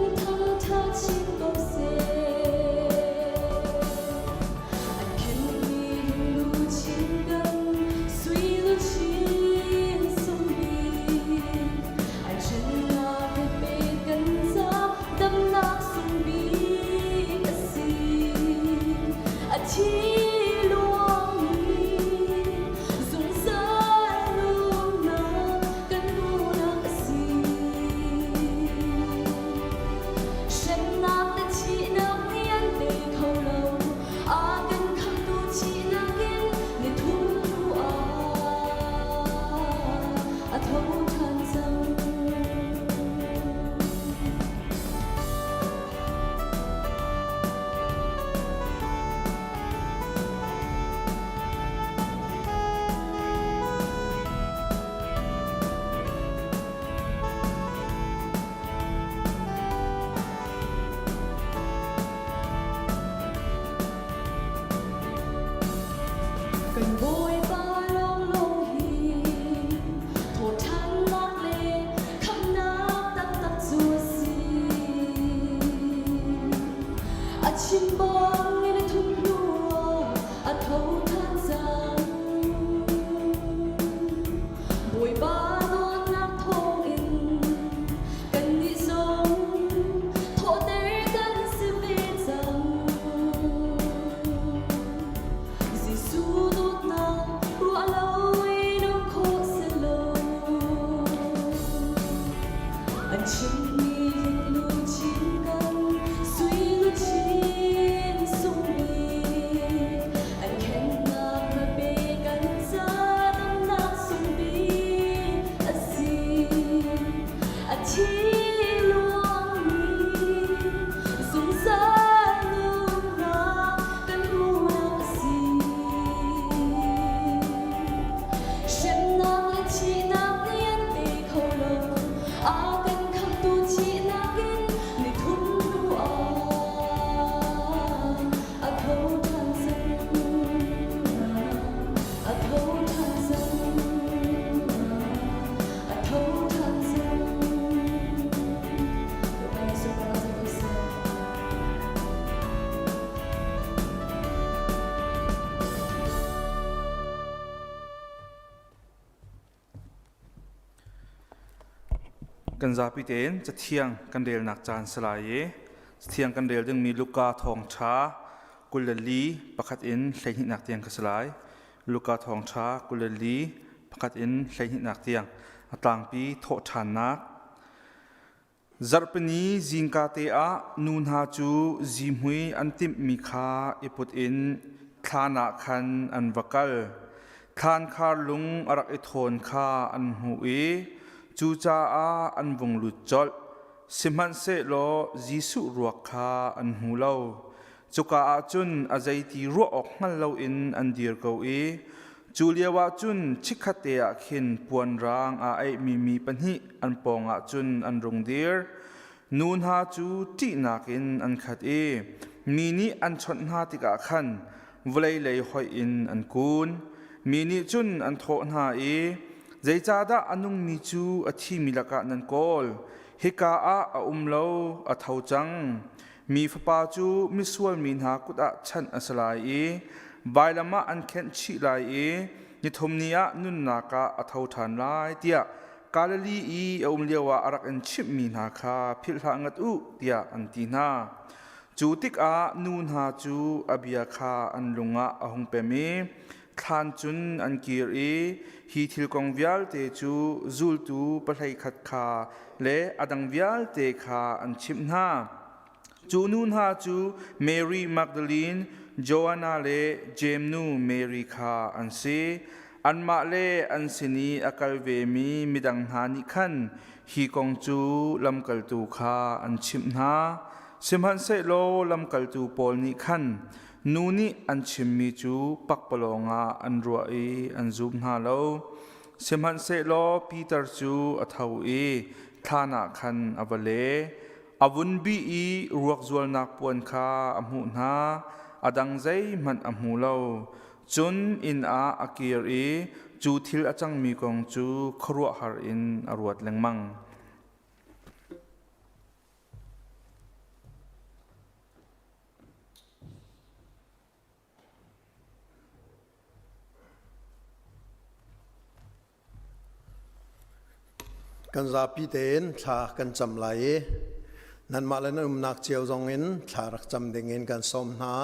A chim bang in a thum hnuah a tho ṭhan cang. Bawipa dawtnak thawngin kannih zong thawhter kan si ve cang. Jesuh dawtnak ruah loin um khawh si lo. An chimmi luchin kan sui luchin sung bik. An khennak na pe kan ca damnak sung bik a si. A thi luangmi zungzal nunnak kan hmuhnak a si. Hremnak le thihnak nih an pe kho lo. A kan khamhtu thihnak in ni thum hnuah a tho ṭhan cang. A tho ṭhan cang. A tho ṭhan cang. Bawipa Jesuh kan rak ko seh. Kan zapi tein cathiang kan relnak caan si lai i cathiang kan rel dingmi Luka thawngṭha 24 pakhat in 12nak tiang ka si lai. Luka thawngṭha 24 pakhat in 12nak tiang a tlangpi thawhṭhannak Zarhpini zingkate ah nu hna cu zihmui an timhmi kha i put in thlan ah khan an va kal. Thlankhar lung a rak i thawn kha an hmuh i cucaah an vung lut colh. Sihmanhsehlaw Jesuh ruak kha an hmu lo. Cuka ah cun a zeiti ruah awk hngal loin an dir ko i cu lioah cun chikkhatte ah khin puan raang aa aihmi mi pahnih an pawngah cun an rung dir. Nu hna cu ṭihnak in an khat i mi nih an chawnh hna tikah khan vawlei lei hoih in an kun. Mi nih cun an thawh hna i, Zeicahdah a nungmi cu a thimi lakah nan kawl? Hika ah a um lo, a tho cang. Mi fapa cu misual mi hna kut ah chanh a si lai i vailam ah an khenh chih lai i nithum ni ah nunnak ah a tho ṭhan lai tiah Galilee i a um lioah a rak in chimhmi hna kha philh hlah ngat u tiah an ti hna. Cu tikah nu hna cu a bia kha an lung ah a hung pem i thlan cun an kir i hi thil kong vialte cu zultu pahlei khat kha le a dang vialte kha an chimh hna. Cu nu hna cu Mary Magdalene, Joanna le Jeim nu Mary kha an si. Anmah le an sin i a kal vemi midang hna nih khan hi kong cu lamkaltu kha an chimh hna. Sihmanhsehlaw lamkaltu pawl nih khan nu nih an chimmi cu pakpalawng ah an ruah i an zum hna lo. Sihmanhsehlaw Peter cu a tho i thlan ah khan a va le. A vun bih i ruak zualnak puan kha a hmuh hna, a dang zeihmanh a hmu lo. Cun inn ah a kir i cu thil a cangmi kong cu khuaruahhar in a ruat lengmang. Kan zapi tein thla kan cam lai i nanmah le nan umnak cio zong in thla rak cam ding in kan sawm hna.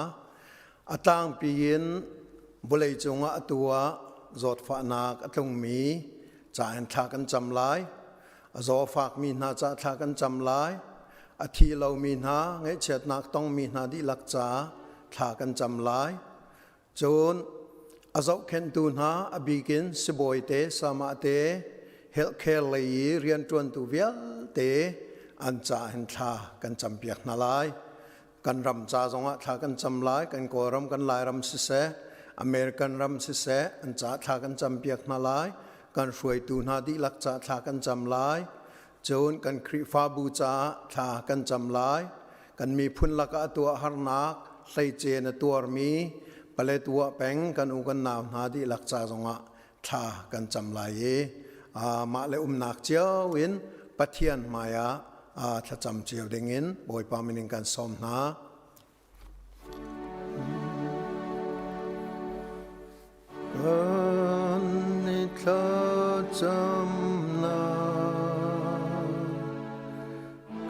A tlangpi in vawlei cungah atu ah zawtfahnak a tlungmi ca in thla kan cam lai. A zawfakmi hna ca thla kan cam lai. A thi lomi hna, ngaihchiatnak tongmi hna dihlak ca thla kan cam lai. Cun a zohkhenhtu hna a bik in sibawi te, samah te, healthcare lei i rianṭuantu vialte an ca hin thla kan campiak hna lai. Kan ram ca zongah thla kan cam lai. Kan Kawlram, kan Lairam siseh, American ram siseh, an ca thla kan campiak hna lai. Kan hruaitu hna dihlak ca thla kan cam lai. Cun kan Khrihfabu caah thla kan cam lai. Kan miphun lakah a tuah harnak hleice na tuarmi Paletwa peng kan u kan nau hna dihlak ca zongah thla kan cam lai i mah le umnak cio in Pathian hmaiah thlacam cio dingin Bawipa min in kan sawm hna. Kan i thlacamnak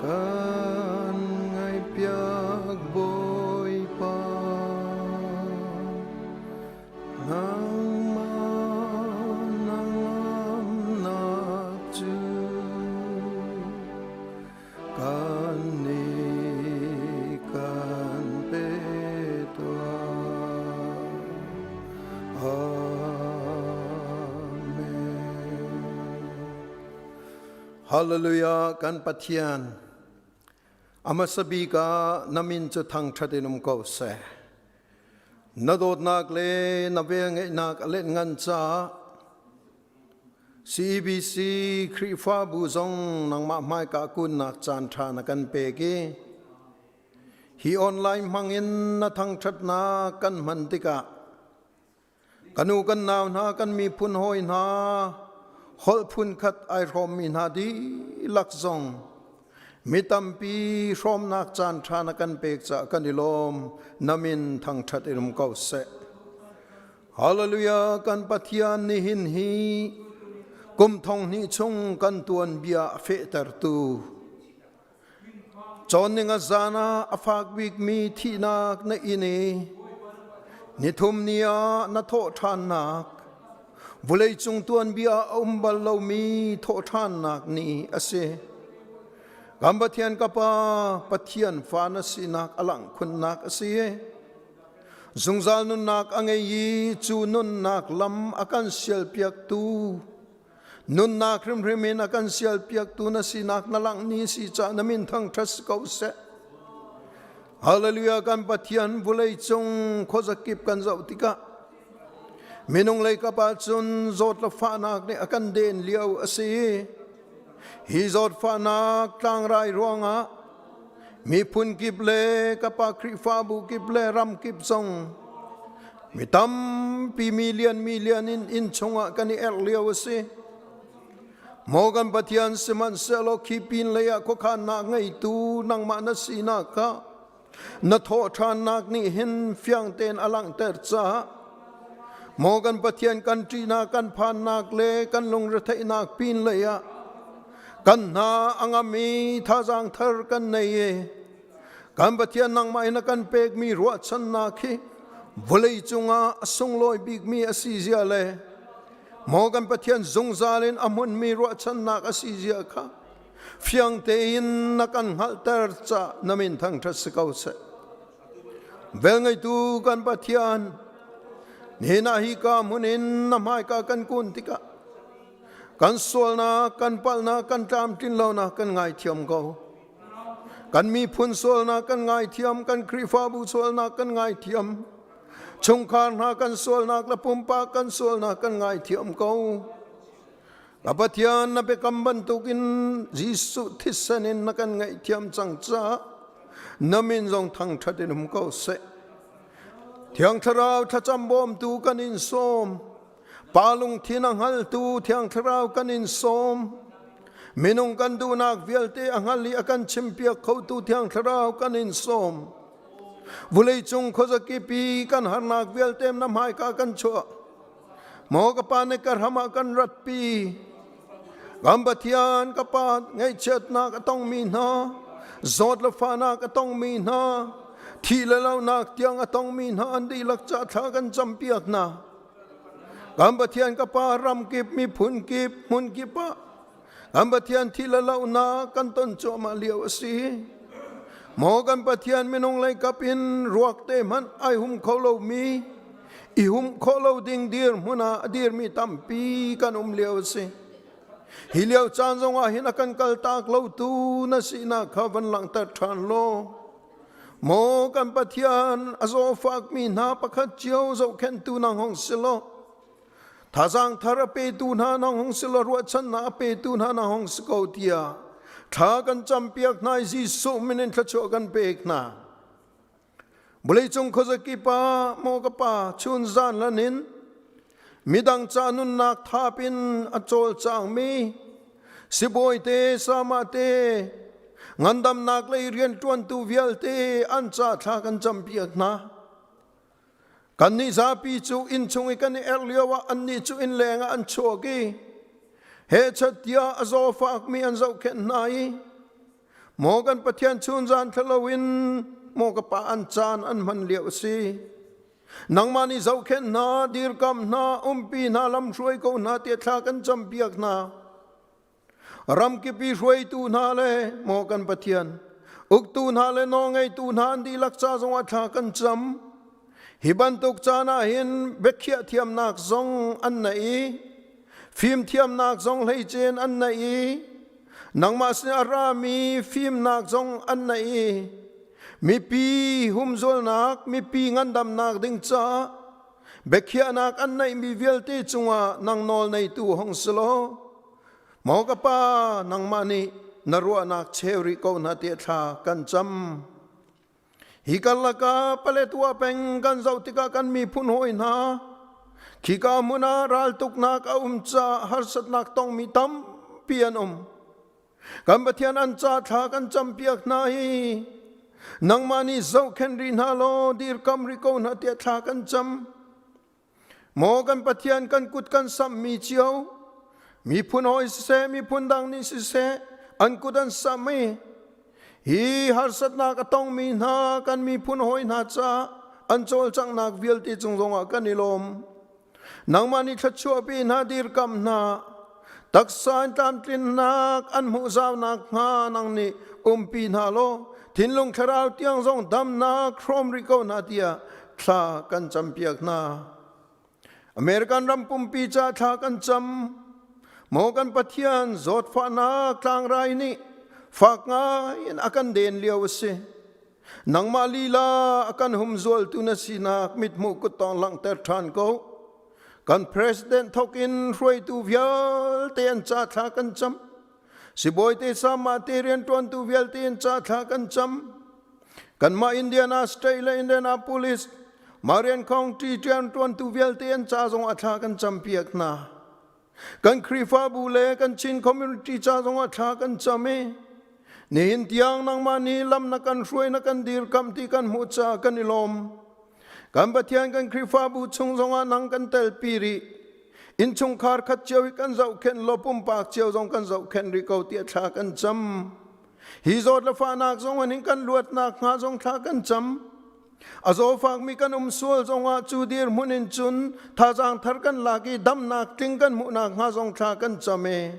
kan ngaihpiak Bawipa. Nangmah na ngamnak cu kan nih kan pe tuah. Amen. Hallelujah kan Pathian a hmasa bik ah na min cu thangṭhat in um ko seh. Na dawtnak le na velngeihnak a let ngan caah CEBC Khrihfabu zong nangmah hmaika kunnak caanṭha na kan pek i hi online hmangin na thangṭhatnak kan hman tikah kan u kan nau hna kan miphun hawi hna holh phunkhat ai hrawmmi hna dihlak zong mi tampi hrawmnak caanṭha na kan pek caah kan i lawm na min thangṭhat in um ko seh. Hallelujah kan Pathian nihin hi kum thong hnih chung kan tuanbia a fehtertu cawn a zan ah a fak bikmi thihnak na in i nithum ni ah na thawh ṭhannak vawleicung tuanbia a um bal lomi thawh ṭhannak ni a si. Kan Pathian ka Pa Pathian fa na sinak a langh khunnak a si. Zungzal nunnak a ngei i cu nunnak lam a kan sialpiaktu nunnak hrimhrim in a kan sialpiaktu na sinak na langh ni si ca na min thangṭhat si ko seh. Hallelujah kan Pathian vulei cung khuazakip kan zoh tikah minung lei kap ahcun zawt le fahnak nih a kan den lio a si. Hi zawtfahnak tlangrai ruangah miphun kip le ka pa Khrihfabu kip le ram kip zong mi tampi million million in inn chungah kan i erh lio a si. Maw kan Pathian sihmanhsehlaw khi pin lei ah khuakhannak ngeitu nangmah na sinak kha na thawhṭhannak nih hin fiang tein a langhter caah maw kan Pathian kan ṭihnak kan phannak le kan lungretheihnak pin lei ah kan hna a ngam i thazaang thar kan nei i kan Pathian nangmah in a kan pekmi ruahchannak hi vawlei cungah a sunglawi bikmi a si zia le maw kan Pathian zungzal in a hmunmi ruahchannak a si zia kha fiang tein na kan hngalhter ca na min thangṭhat si ko seh. Velngeitu kan Pathian, nihin ah hi ka hmun in na hmaika kan kun tikah kan sualnak, kan palhnak, kan tlamtlin lonak kan ngaithiam ko. Kan miphun sualnak kan ngaithiam, kan Khrihfabu sualnak kan ngaithiam. Chungkhar hna kan sualnak le pumpak kan sualnak kan ngaithiam ko. Ka Pathian na biakam bantukin Jesuh thisen in na kan ngaihthiam cang caah na min zong thangṭhat in um ko seh. Thiang Thlarau thlacam bawmtu kan in sawm. Pa lungthin a hngaltu Thiang Thlarau kan in sawm. Minung kan duhnak vialte a hngal i a kan chimpiak khotu Thiang Thlarau kan in sawm. Vuleicung khuazakip i kan harnak vialte na hmaika kan chuah. Maw ka pa nih ka hram ah kan ratpi. Kan Pathian ka pa ngaihchiatnak a tongmi hna, zawt le fahnak a tongmi hna, thih le lonak tiang a tongmi hna an dihlak ca thla kan campiak hna. Kan Pathian ka pa ram kip, miphun kip, hmun kip ah kan Pathian thih le lonak kan ton cuahmah lio a si. Maw kan Pathian minung lei kap in ruak te hmanh ai hum kho lomi, i hum khawh lo ding dirhmun ah a dirmi tampi kan um lio a si. Hi lio caan zongah hin a kan kaltak lotu na sinak kha van langhter ṭhan law, maw kan Pathian a zawfakmi hna pakhat cio zohkhenhtu nang hong si law, Thazaang thar a petu hna nang hong si law ruahchannak a petu hna nang hong si ko tiah thla kan campiak hna i Jesuh min in thluachuah kan pek hna. Vawleicung khuazakip ah maw ka pa chun zan lan in midang ca nunnak thap in a cawlcangmi sibawi te sama te ngandamnak lei rianṭuantu vialte an ca thla kan campiak hna. Kannih zapi cu inn chung i kan i erh lioah annih cu inn lengah an chuak i hechat tiah a zawfakmi an zohkhenh hna i maw kan Pathian chunzan thla loin maw ka pa an caan an hman lio a si. Nangmah nih zohkhenh hna, dirkam hna, umpi hna, lamhruai ko hna tiah thla kan campiak hna. Ramkip i hruaitu hna le maw kan Pathian, uktu hna le nawlngeitu hna an dihlak ca zongah thla kan cam. Hi bantuk caan ah hin biakhiah thiamnak zong an nei i fimthiamnak zong hleicen an nei i nangmah sin a rami fimnak zong an nei i mipi humzualnak, mipi ngandamnak ding caah biakhiahnak an neihmi vialte cungah nang nawl neitu hong si law maw ka pa nangmah nih na ruahnak cheu rih ko hna tiah thla kan cam. Hi karlak ah Paletwa peng kan zoh tikah kan miphun hawi hna khika hmun ah raltuknak a um caah harsatnak tongmi tampi an um. Kan Pathian an ca thla kan campiak hna hi nangmah nih zohkhenh rih hna law dirkam rih ko hna tiah thla kan cam. Maw kan Pathian kan kut kan samhmi cio miphun hawi siseh miphun dang nih siseh an kut an samh i hi harsatnak a tongmi hna kan miphun hawi hna caah an cawlcanghnak vialte cung zongah kan i lawm. Nangmah nih thluachuahpi hna dirkam hna taksa in tlamtlinnak an hmuh zaunak hnga nang nih umpi hna law thinlung thlarau tiang zong damnak hrawm rih ko hna tiah thla kan campiak hna. American ram pumpi ca thla kan cam. Maw kan Pathian zawtfahnak tlangrai nih fak ngai in a kan den lio a si. Nangmah lila a kan humzualtu na sinak mithmuh kuttawng langhter ṭhan ko. Kan president thawk in hruaitu vialte an ca thla kan cam. Sibawi te sama te rianṭuantu vialte in ca thla kan cam. Kanmah Indiana State le Indianapolis Marion County rianṭuantu vialte an ca zong a thla kan campiak hna. Kan Khrihfabu le kan Chin community ca zongah thla kan cam i nihin tiang nangmah nih lam na kan hruai na kan dirkamh ti kan hmuh caah kan i lawm. Kan Pathian kan Khrihfabu chung zongah nang kan telpi rih. Innchungkhar khat cio hi kan zohkhenh law pumpak cio zong kan zohkhenh rih ko tiah thla kan cam. Hi zawt le fahnak zong in kan luatnak hnga zong thla kan cam. A zawfakmi kan um sual zongah cu dirhmun in cun thazaang thar kan lak i damnak tling kan hmuhnak hnga zong thla kan cam e.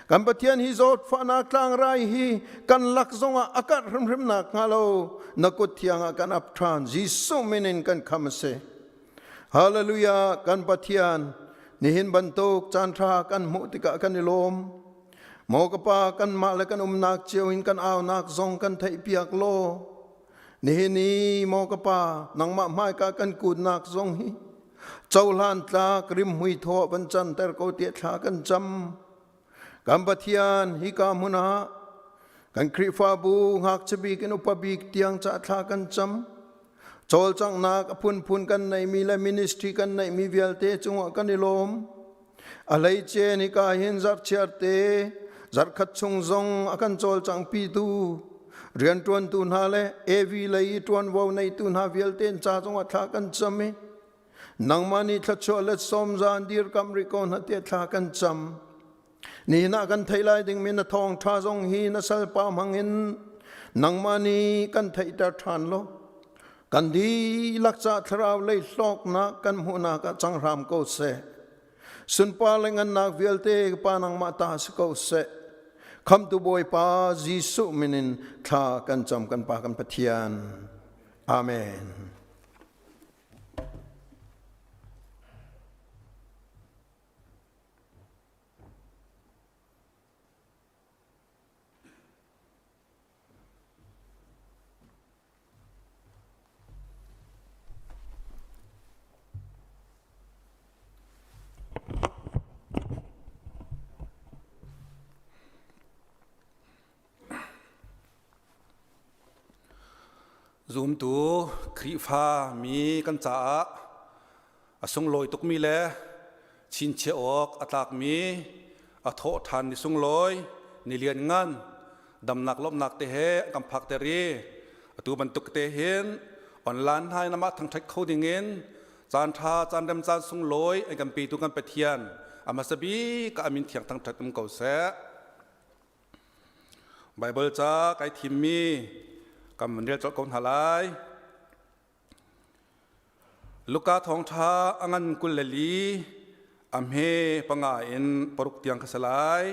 Kan Pathian hi zawtfahnak tlangrai hi kan lak zongah a karh hrimhrim nak hnga lo na kut thiang ah kan ap ṭhan Jesuh min in kan kham a si. Hallelujah kan Pathian nihin bantuk caan ṭha kan hmuh tikah kan i lawm. Maw ka pa kanmah le kan umnak cio in kan aunak zong kan theihpiak law Nihin i maw ka pa nangmah hmaika kan kunnak zong hi cohlan tlak rimhmui thaw van canter ko tiah thla kan cam. Kan Pathian hika hmun ah kan Khrihfabu ngakchia bik in upa bik tiang ca thla kan cam. Cawlcanghnak a phunphun kan neihmi le ministry kan neihmi vialte cungah kan i lawm. A hleice hika hin zarhchiar te zarhkhat chung zong a kan cawlcangpitu rianṭuantu hna le AV lei i ṭuanvo neitu hna vialte an ca zongah thla kan cam i nangmah nih thluachuah le sawmzan dirkamh rih ko hna tiah thla kan cam. Nihin ah kan theih lai dingmi na thawngṭha zong hi na salpa hmangin nangmah nih kan theihter ṭhan law kan dihlak ca thlarau lei hlawknak kan hmuhnak ah cang hram ko seh. Sunpar le ngannak vialte Pa nangmah ta si ko seh. Khamtu Bawipa Jesuh min in thla kan cam kan Pa kan Pathian. Amen. Zumtu Khrihfa mi kan caah a sunglawi tukmi le chinchiah awk a tlakmi a thawh ṭhan ni sunglawi ni lianngan damnak lawmhnak te he an kan phakter i atu bantuk te hin online hna in amah thangṭhat kho dingin. Caan ṭha, caan rem caan sunglawi an kan petu kan Pathian a hmasa bik ah a min thiang thangṭhat um ko seh. Baibal ca kai thimmi kan van rel colh ko hna lai. Luka thawngṭha a ngan 24 a hme panga in paruk tiang kha si lai.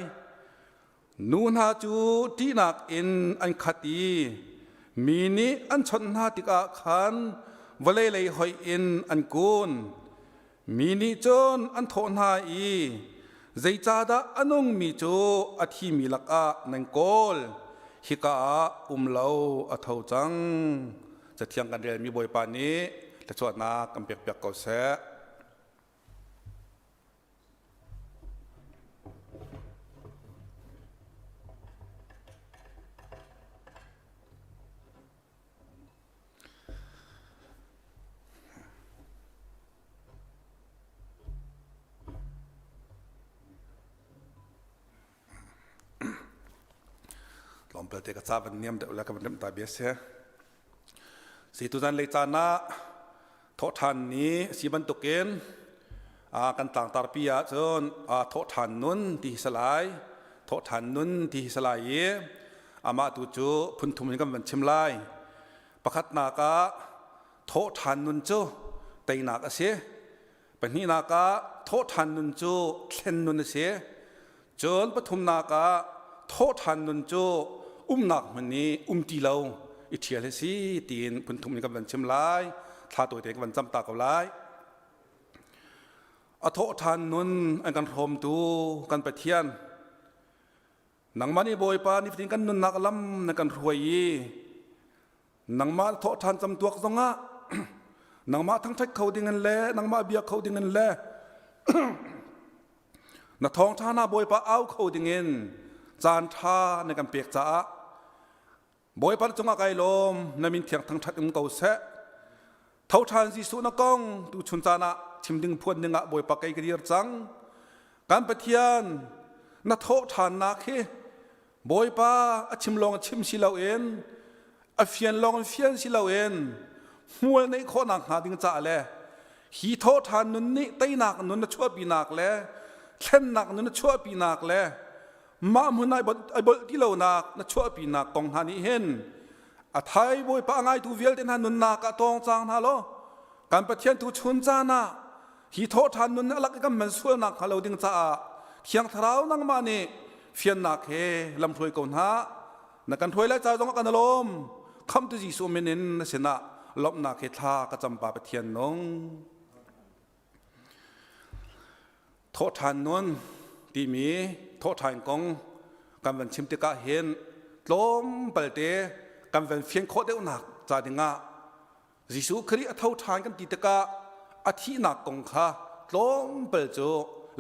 Nu hna cu ṭihnak in an khat i mi nih an chawnh hna tikah khan vawlei lei hoih in an kun. Mi nih cun an thawh hna i, Zeicahdah a nungmi cu a thimi lakah nan kawl? Hika ah um lo a tho cang. Cathiang kan relmi Bawipa nih thluachuahnak kan pekpiak ko seh. Tlawmpal te ka ca van niam deuh le ka van remh ta bia si. Si tuzan lei caan ah thawhṭhan ni a si bantukin kan tlangtarpi ah cun thawhṭhan nun ti hi si lai. Thawhṭhan nun ti hi si lai i amah tu cu phunthum in kan van chim lai. Pakhatnak ah thawhṭhan nun cu teinak a si. Pahnihnak ah thawhṭhan nun cu thlen nun a si. Cun pathumnak ah thawhṭhan nun cu umnak hmun i um ti lo i ṭhial hi si tiin phunthum in kan van chim lai. Thla tawite kan van cam ta ko lai. A thawhṭhan nun an kan hrawmtu kan Pathian nangmah nih Bawipa nifatin kan nunnak lam na kan hruai i nangmah thawhṭhan camtuak zongah nangmah thangṭhat kho dingin le nangmah bia kho dingin le na thawngṭha hna Bawipa au kho dingin caan ṭha na kan pek caah Bawipa cungah kai lawm na min thiang thangṭhat um ko seh tho ṭhan Jesuh na kong tu chun caan ah chim ding phuan ding ah Bawipa kei ka dir cang kan Pathian na thawh ṭhannak hi Bawipa a chim lawng chim si loin a fian lawng in fian si loin hmual neih khawhnak hnga ding caah le hi thawhṭhan nun nih teinak nun a chuahpinak le thlennak nun a chuahpinak le mah hmun ai bolh ti lonak na chuahpinak kong hna nih hin a thai Bawipa a ngaitu vialte hna nunnak ah tawng cang hna law kan Pathian tu chun caan ah Hi thawhṭhan nun a lak i kan hman sualnak hnga lo ding caah Thiang Thlarau nangmah nih fiannak he lamhruai ko hna. Na kan hruai lai ca zongah kan lawm. Khamhtu Jesuh min in na sinah lawmhnak he thla ka cam pa Pathian nung. Thawhṭhan nun timi thawhṭhan kong kan van chim tikah hin tlawmpal te kan van fian khawh deuhnak ca dingah Jesuh Khrih a tho ṭhan kan ti tikah a thihnak kong kha tlawmpal cu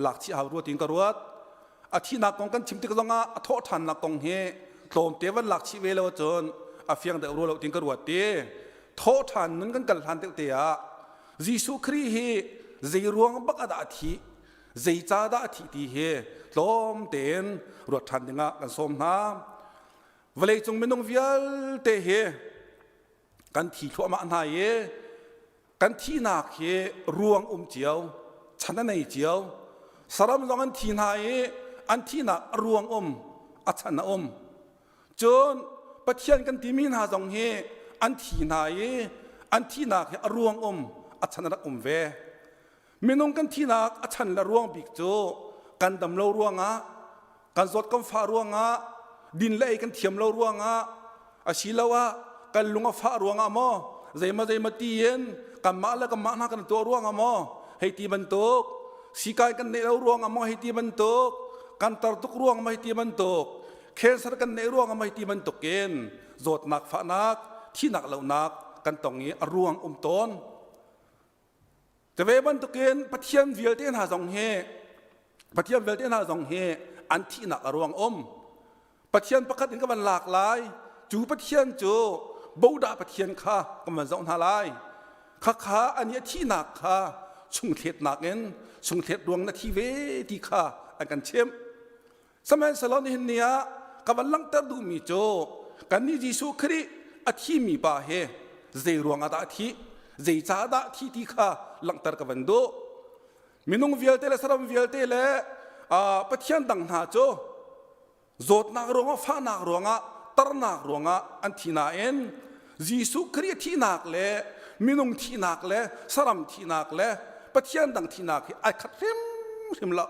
lak chih hau rua tiin ka ruat. A thihnak kong kan chim tik zongah a thawh ṭhannak kong hi tlawmte van lak chih ve lo ahcun a fiang deuh rua lo tiin ka ruat ti. Thawh ṭhan nun kan kal hlan deuh te ah Jesuh Khrih hi zei ruang bak ah dah a thih, zeicah dah a thih ti hi tlawm tein ruat ṭhan dingah kan sawm hna. Vawleicung minung vialte hi kan thi thluahmah hna i kan thihnak hi ruang um cio chan a nei cio saram zong an thi hna i an thihnak a ruang um a chan a um cun pathian kan timi hna zong hi an thi hna i an thihnak hi a ruang um a chan a rak um ve Minung kan thihnak a chan le ruang bik cu kan dam lo ruangah, kan zawt kan fah ruangah, din le ei kan thiam lo ruangah, asiloah kan lung a fah ruangah maw, zeima zeima tiin kanmah le kanmah hna kan tuah ruangah maw, hei ti bantuk, sikai kan neih lo ruangah maw hei ti bantuk, kan tar tuk ruang maw hei ti bantuk, cancer kan neih ruangah maw hei ti bantuk in zawtnak fahnak, thihnak lohnak kan tong i a ruang um tawn. Cuve bantukin Pathian vialte hna zong hi Pathian vialte hna zong hi an thihnak a ruang um. Pathian pakhat in ka van lak lai. Cu Pathian cu bodah Pathian kha kan van zoh hna lai. Khakha ani a thihnak kha chungthletnak in chungthlet ruang na thi ve ti kha an kan chimh. Sihmanhsehlaw nihin ni ah ka van langhter duhmi cu kannih Jesuh Khrih a thimi pa hi zei ruangah dah a thih? Zeicahdah thi ti kha langhter ka van duh. Minung vialte le saram vialte le Pathian dang hna cu zawtnak ruangah fahnak ruangah tarnak ruangah an thi nain Jesuh Khrih thihnak le minung thihnak le saram thihnak le Pathian dang thihnak hi ai khat hrimhrim lo.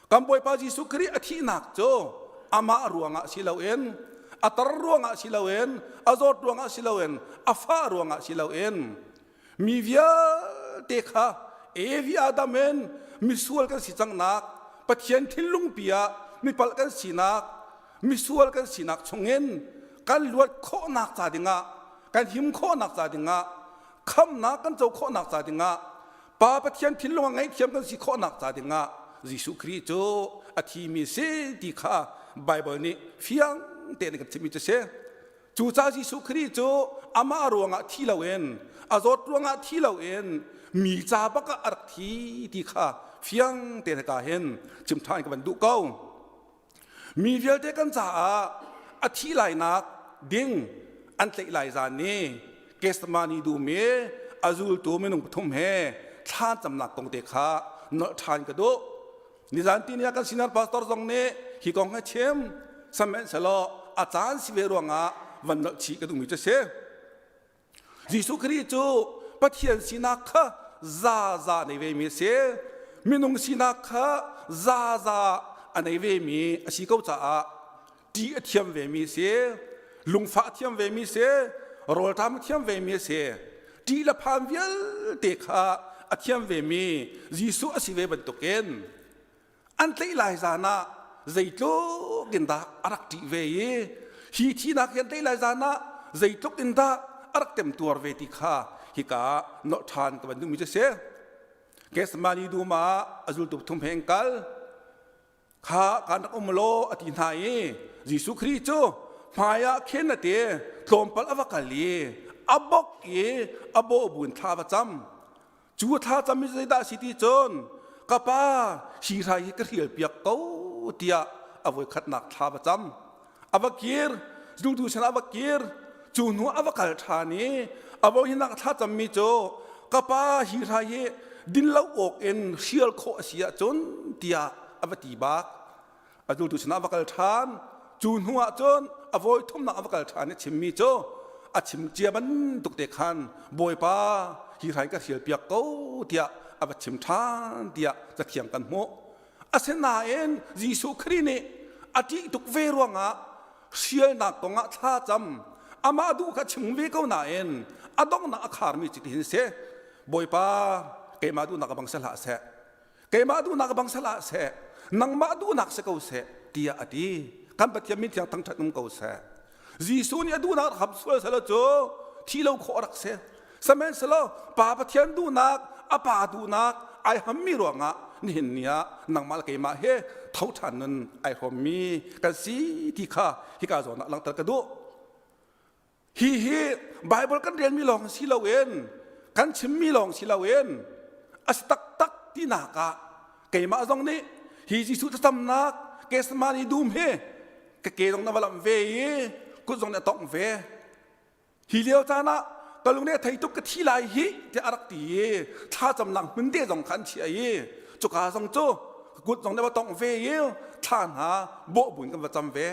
Kan Bawipa Jesuh Khrih a thihnak cu amah ruangah si loin a tar ruangah si loin a zawt ruangah si loin a fah ruangah si loin mi vialte kha Evi Adam in misual kan si cangnak Pathian thinlungpi ah mipalh kan sinak misual kan sinak chungin kan luat khawhnak ca dingah kan him khawhnak ca dingah khamnak kan co khawhnak ca dingah Pa Pathian thinlung a ngaihthiam kan si khawhnak ca dingah Jesuh Khrih cu a thimi si ti kha Bible nih fiang tein kan chimmi cu si. Cucaah Jesuh Khrih cu amah ruangah thi loin a zawt ruangah thi loin mi ca bak ah a rak thi ti kha fiang tein hika hin chim ṭhan ka van duh ko. Mi vialte kan caah a thi lainak ding an tlaih lai zan i Gethsemane dum i a zultu minung pathum he thlan camnak kong te kha nolh ṭhan ka duh. Nizan ti ni ah kan senior pastor zong nih hi kong hi chim sihmanhsehlaw a caan si ve ruangah van nolh chih ka duhmi cu a si. Jesuh Khrih cu Pathian sinak kha zaza nei vemi a si. Minung sinak kha zaza a nei vemi a si ko caah ṭih a thiam vemi a si. Lungfah a thiam vemi a si. Rawlṭam a thiam vemi a si. Ṭih le phan vialte kha a thiam vemi Jesuh a si ve bantukin an tlaih lai zan ah zeitluk in dah a rak ṭih ve i hi thihnak hi an tlaih lai zan ah zeitluk in dah a rak temtuar ve ti kha hika ah nolh ṭhan ka van duhmi cu a si. Gethsemane dum ah a zultu thum he an kal. Kha kan rak um law a ti hna i Jesuh Khrih cu hmai ah khin a ti tlawmpal a va kal i a bok i a bawh buin thla va cam. Cu thla cam hi zeidah a si ti cun ka pa hi hrai hi ka hrial piak ko tiah a voikhatnak thla va cam. A va kir, zultu sinah a va kir, cu hnu a va kal ṭhan i a voihinak thla cammi cu ka pa hi hrai hi din lo awk in hrial khawh a si ahcun tiah a va ti bak. A zultu sinah a va kal ṭhan. Cu hnu ah cun a vawi thumnak a va kal ṭhan i chimmi cu a chim cia bantuk te khan Bawipa hi hrai ka hrial piak ko tiah a va chim ṭhan tiah cathiang kan hmuh. Asinain Jesuh Khrih nih a ṭih tuk ve ruangah hrialnak kongah thla cam amah duh kha chim ve ko nain a donghnak a kharmi cu tihin si Bawipa keimah duhnak bang si hlah seh keimah duhnak bang si hlah seh nangmah duhnak si ko seh tiah a ti kan Pathian min thiang thangṭhat um ko seh Jesuh nih a duhnak rak ham sual selaw cu thi lo khawh rak si. Sihmanhsehlaw Pa Pathian duhnak, a Pa duhnak ai hammi ruangah nihin ni ah nangmah le keimah he tho ṭhan nun ai hrawmmi kan si ti kha hika zawn ah langhter ka duh. Hi hi Bible kan relmi lawng si loin kan chimmi lawng si loin a si taktak tinak ah keimah zong nih hi Jesuh thlacamnak Gethsemane dum hi ka ke zong na va lamh ve i kut zong nih a tongh ve hi lio caan ah ka lung nih a thei tuk ka thi lai hi tiah a rak ti i thlacamnak hmun te zong kha an chiah i cuka zong cu ka kut zong nih va tongh ve i thla hna bawh buin kan va cam ve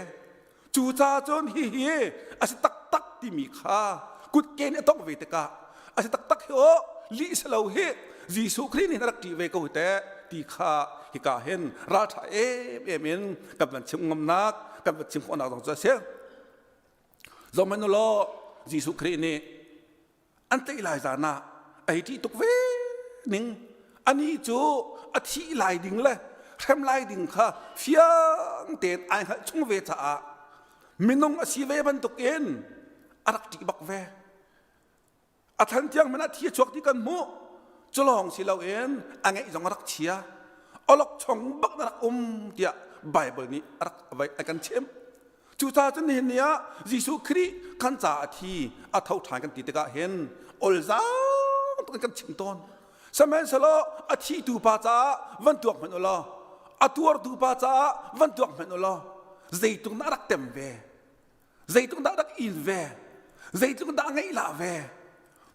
Cucaah cun hihi a si taktak timi kha kutke nih a tongh ve tikah a si taktak hi aw lih si lo hi Jesuh Khrih nih a rak ṭih ve ko teh ti kha hika hin ralṭha emem in kan van chim ngamnak kan van chim khawhnak zong cu a si. Zohhmanh u law Jesuh Khrih nih an tlaih lai zan ah a hei ṭih tuk ve ning anih cu a thih lai ding le hrem lai ding kha fiang tein ai hngalh chung ve caah minung a si ve bantukin a rak ṭih bak ve a than tiang hmanh ah thi a chuak ti kan hmuh cu lawng si loin a ngeih zong a rak chia awlokchong bak na rak um tiah Bible nih a rak a kan chimh Cucaah cun nihin ni ah Jesuh Khrih kan caah a thi a tho ṭhan kan ti tikah hin olzaang tuk in kan chim tawn. Sihmanhsehlaw a thitu pa caah van tuak hmanh u law a tuartu pa caah van tuak hmanh u law zeitluk dah rak tem ve zeitluk dah rak in ve zeitluk dah ngeih lah ve.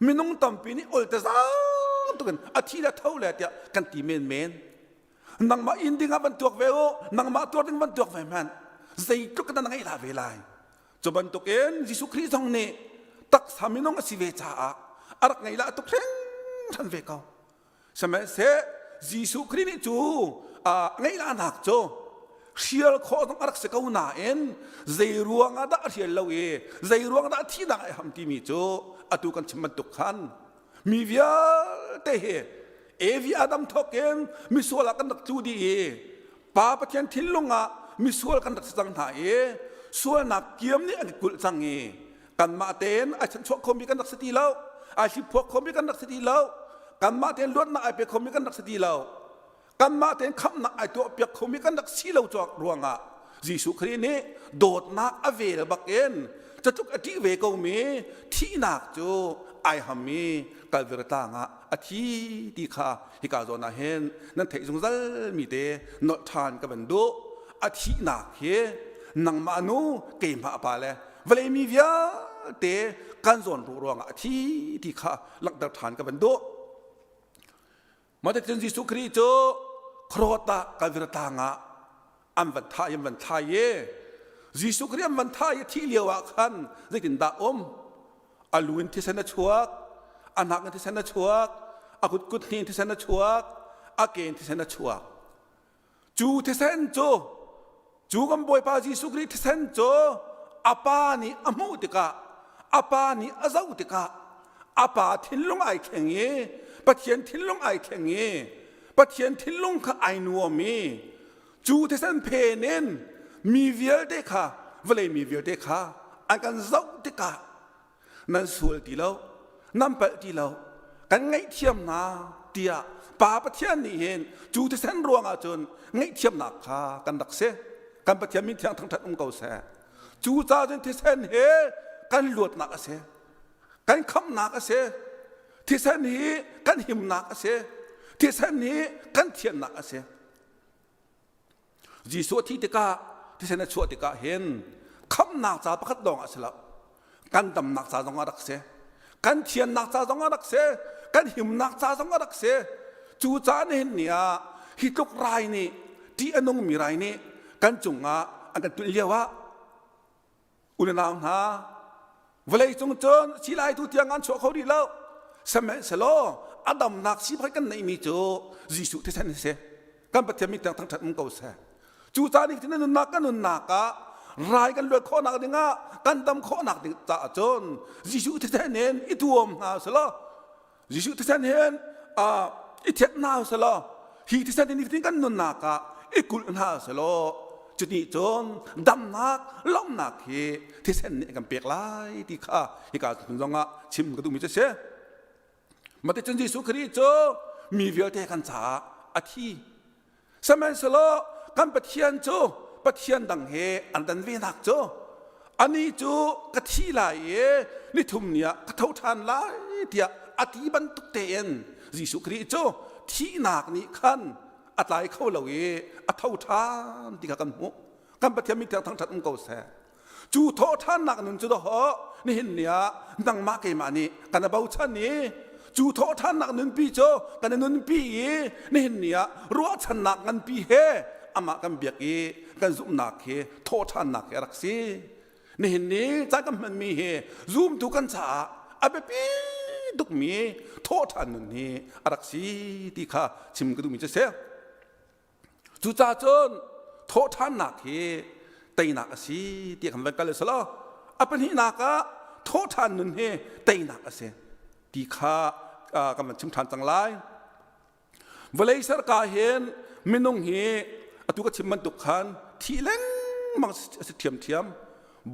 Minung tampi nih ol te zaang tukin a thi le tho le tiah kan ti men men. Nangmah inn ding ah van tuak ve u, nangmah tuar ding van tuak ve hmanh. Zeitluk in na ngeih la ve lai. Cu bantukin Jesuh Khrih zong nih taksa minung a si ve caah a rak ngeih lah tuk hringhran ve ko. Sihmanhseh Jesuh Khrih nih cu ngeih cu hrial khawh zong a rak si ko nain zei ruang ah dah a hrial lo i zei ruang dah thihnak ai ham timi cu atu kan chim bantuk khan mi vialte hi Evi Adam thawk in misual ah kan rak tlu dih i Pa Pathian thinlung ah misual kan rak si cang hna i sualnak kiam nih an kulh cang i kanmah tein ai chanchuah khomi kan rak si ti lo ai hliphuak khomi kan rak si ti lo kanmah tein luatnak ai pe khomi kan rak si ti lo kanmah tein khamhnak ai tuahpiak khomi kan rak si lo ruangah Jesuh Khrih nih dawtnak a vel bakin catluk a ṭih ve komi thihnak cu ai ham i Kalvary tlang ah a thi ti kha hika zawn ah hin nan theih zungzal mi te nolh ṭhan ka van duh. A thihnak hi nangmah nu keimah pa le vawlei mi vialte kan zawn ruh ruangah a thi ti kha langhter ṭhan ka van duh. Mah cun Jesuh Khrih cu khuaruat ah Kalvary tlang ah an van thah i an van thlai i Jesuh Khrih an van thah i thih lio ah khan zeitindah um? A lu in thisen a chuak, a hnak in thisen a chuak, a kut kut hni in thisen a chuak, a ke in thisen a chuak. Cu thisen cu cu kan Bawipa Jesuh Khrih thisen cu a pa nih a hmuh tikah a pa nih a zoh tikah a pa thinlung ai thleng i Pathian thinlung ai thleng i Pathian thinlung kha ai nuam i cu thisen phen in mi vialte kha vawlei mi vialte kha an kan zoh tikah nan sual ti lo nan palh ti lo kan ngaihthiam hna tiah Pa Pathian nih hin cu thisen ruangah cun ngaihthiamnak kha kan rak si kan Pathian min thiang thangṭhat um ko seh cu ca cun thisen he kan luatnak a si kan khamhnak a si thisen hi kan himnak a si thisen hi kan thiannak a si Jesuh a thih tikah thisen a chuah tikah hin khamhnak ca pakhat lawng ah si lo kan damnak ca zong ah rak si kan thiannak ca zong ah rak si kan himnak ca zong ah rak si cu ca nihin ni ah hi tluk rai nih ṭih a nungmi rai nih kan cungah an kan tulh lio ah U le nau hna, vawlei cung cun silaitu tiang an chuah kho rih lo. Sihmanhsehlaw a damnak si pakhat kan neihmi cu Jesuh thisen a si. Kan Pathian min tiang thangṭhat um ko seh. Cu ca nih cun nunnak kan nunnak ah rai kan luat khawhnak dingah kan dam khawhnak ding caah cun Jesuh thisen in i tuam hna selaw Jesuh thisen hin i thianh hna selaw hi thisen in nifatin kan nunnak ah i kulh hna selaw cuti cun damnak lawmhnak hi thisen nih kan pek lai ti kha hika hmun zongah chim ka duhmi cu a si. Maticun Jesuh Khrih cu mi vialte kan caah a thi. Sihmanhsehlaw kan Pathian cu Pathian dang he an dan venak cu ani cu ka thi lai i nithum ni ah ka tho ṭhan lai tiah a ti bantuk tein Jesuh Khrih cu thihnak nih khan a tlai kho lo i a tho ṭhan ti kha kan hmuh. Kan Pathian min thiang thangṭhat um ko seh. Cu thawhṭhannak nun cu dawh nihin ni ah nangmah keimah nih kan i bochan i cu thawhṭhannak nunpi cu kan i nunpi i nihin ni ah ruahchannak nganpi he amah kan biak i kan zumhnak hi thawhṭhannak hi a rak si. Nihin ni caan kan hmanmi hi zumtu kan caah a biapi tukmi thawhṭhan nun hi a rak si ti kha chim ka duhmi cu a si. Cucaah cun thawhṭhannak hi teinak a si ti kan van kal a si lo. A pahnihnak ah thawhṭhan nun hi teinak a si ti kha kan van chim ṭhan cang lai. Vawlei serka hin minung hi atu ka chim bantuk khan thih lengmang a si ṭhiamṭhiam.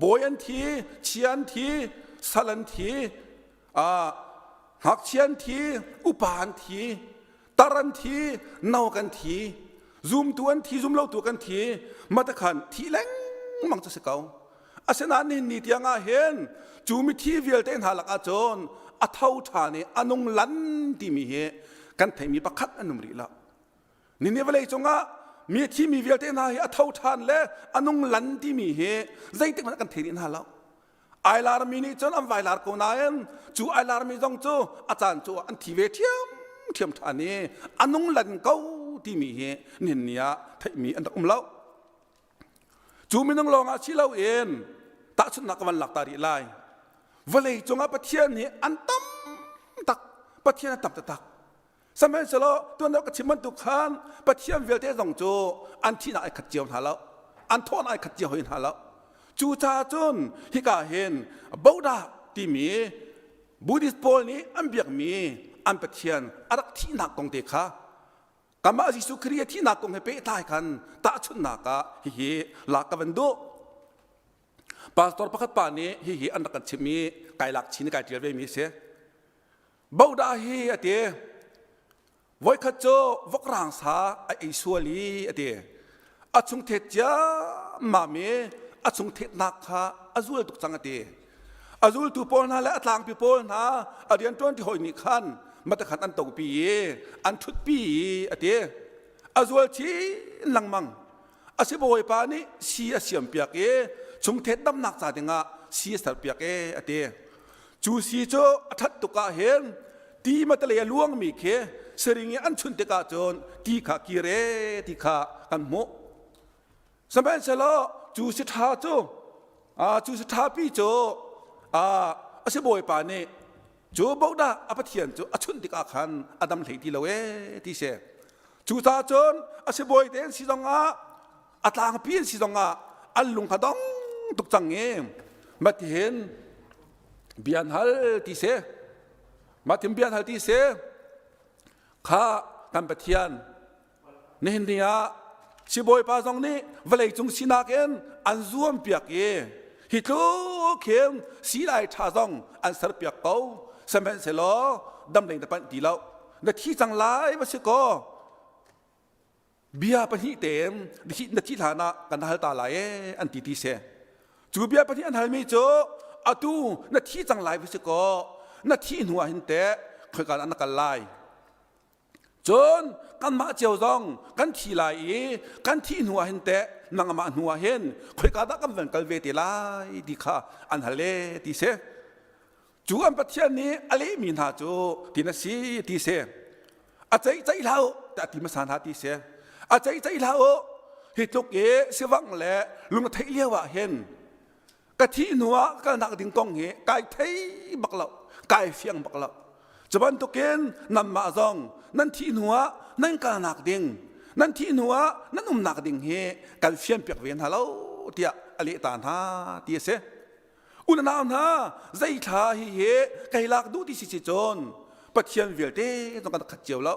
Bawi an thi, chia an thi, sal an thi, ngakchia an thi, upa an thi, tar an thi no kan thi zumtu an thi zumlotu kan thi matakhan thi lengmang cu si ko asinain nihin ni tiang ah hin cu mithi vialte hna lakah cun a tho ṭhan i a nung lan timi hi kan theimi pakhat an um rih lo nini vawlei cungah mi thimi vialte hna hi a tho ṭhan le a nung lan timi hi zeitik hmanh kan thei rih hna lo. Ai larmi nih cun an vai lar ko nain cu ai larmi zong cu a caan cu an thi ve ṭhiam ṭhiam ṭhan i a nung lan ko timi hi nihin ni ah theihmi an rak um lo. Cu minung lawng ah si loin tahchunhnak ka van lak ta rih lai. Vawlei cungah Pathian hi an tam tak. Pathian a tam taktak. Sihmanhsehlaw tuan deuh ka chim bantuk khan Pathian vialte zong cu an thihnak ai khat cio hna lo. An thawhnak ai khat cio hoi hna lo. Cucaah cun hika hin Bodah timi Buddhist pawl nih an biakmi an Pathian a rak thihnak kong te kha Kanmah Jesuh Khrih a thihnak kong he pehtlai khan tahchunhnak ah hihi lak ka van duh. Pastor pakhat pa nih hihi an rak kan chimh i kai lak chin i kai ṭial ve mi a si. Bodah hi a ti. Voikhat cu vokrang sa a ei sual i a ti. A chung thet ciammam i a chung thetnak kha a zual tuk cang a ti. A zultu pawl hna le a tlangpi pawl hna a rianṭuanṭi hawi nih khan matakhan an topi i an ṭhutpi i a ti. A zual chin lengmang. A sibawipa nih si a siampiak i chungthet damnak ca dingah si a serpiak e a ti. Cu si cu a ṭhat tuk ah hin ti matalei a luangmi khi siring i an chunh tikah cun ti kha kir e ti kha kan hmuh. Sihmanhsehlaw cu si ṭha cu cu si ṭhapi cu a sibawipa nih cu bodah a pathian cu a chunh tikah khan a dam hlei ti lo ee ti si. Cucaah cun a sibawi te an si zongah a tlangpi an si zongah an lung kha dong tuk cang i matihin bia an hal ti si. Matin bia an hal ti si. Kha kan Pathian Nihin ni ah sibawipa zong nih vawleicung sinak in an zuampiak i hi tluk hin silai ṭha zong an serpiak ko. Sihmanhsehlaw damlei na panh ti lo. Na thi cang lai va si kaw bia pahnih tein na thih hlan ah kan hal ta lai ee an ti ti si. Cu bia pahnih an halmi cu atu na thi cang lai va si kaw na thih hnu ah hin teh khoika ah na kal lai Cun kanmah cio zong kan thi lai i kan thih hnu ah hin teh nangmah hnu ah hin khoika dah kan van kal ve te lai ti kha an hal e ti si. Cu an Pathian nih a lehmi hna cu tin a si ti si. A ceih ceih hlah u tiah a ti hmasa hna ti si. A ceih ceih hlah u hi tluk i sivangh le lung a theih lio ah hin ka thih hnu ah kalnak ding kong hi kai thei bak lo kai fiang bak lo cu bantukin nanmah zong nan thih hnu ah nan kalnak ding nan thih hnu ah nan umnak ding hi kan fian piak ve hna lo tiah a leh ta hna ti a si unau hna zei thla hi hi kai lak duh ti si si cun pathian vialte zong kan khat cio lo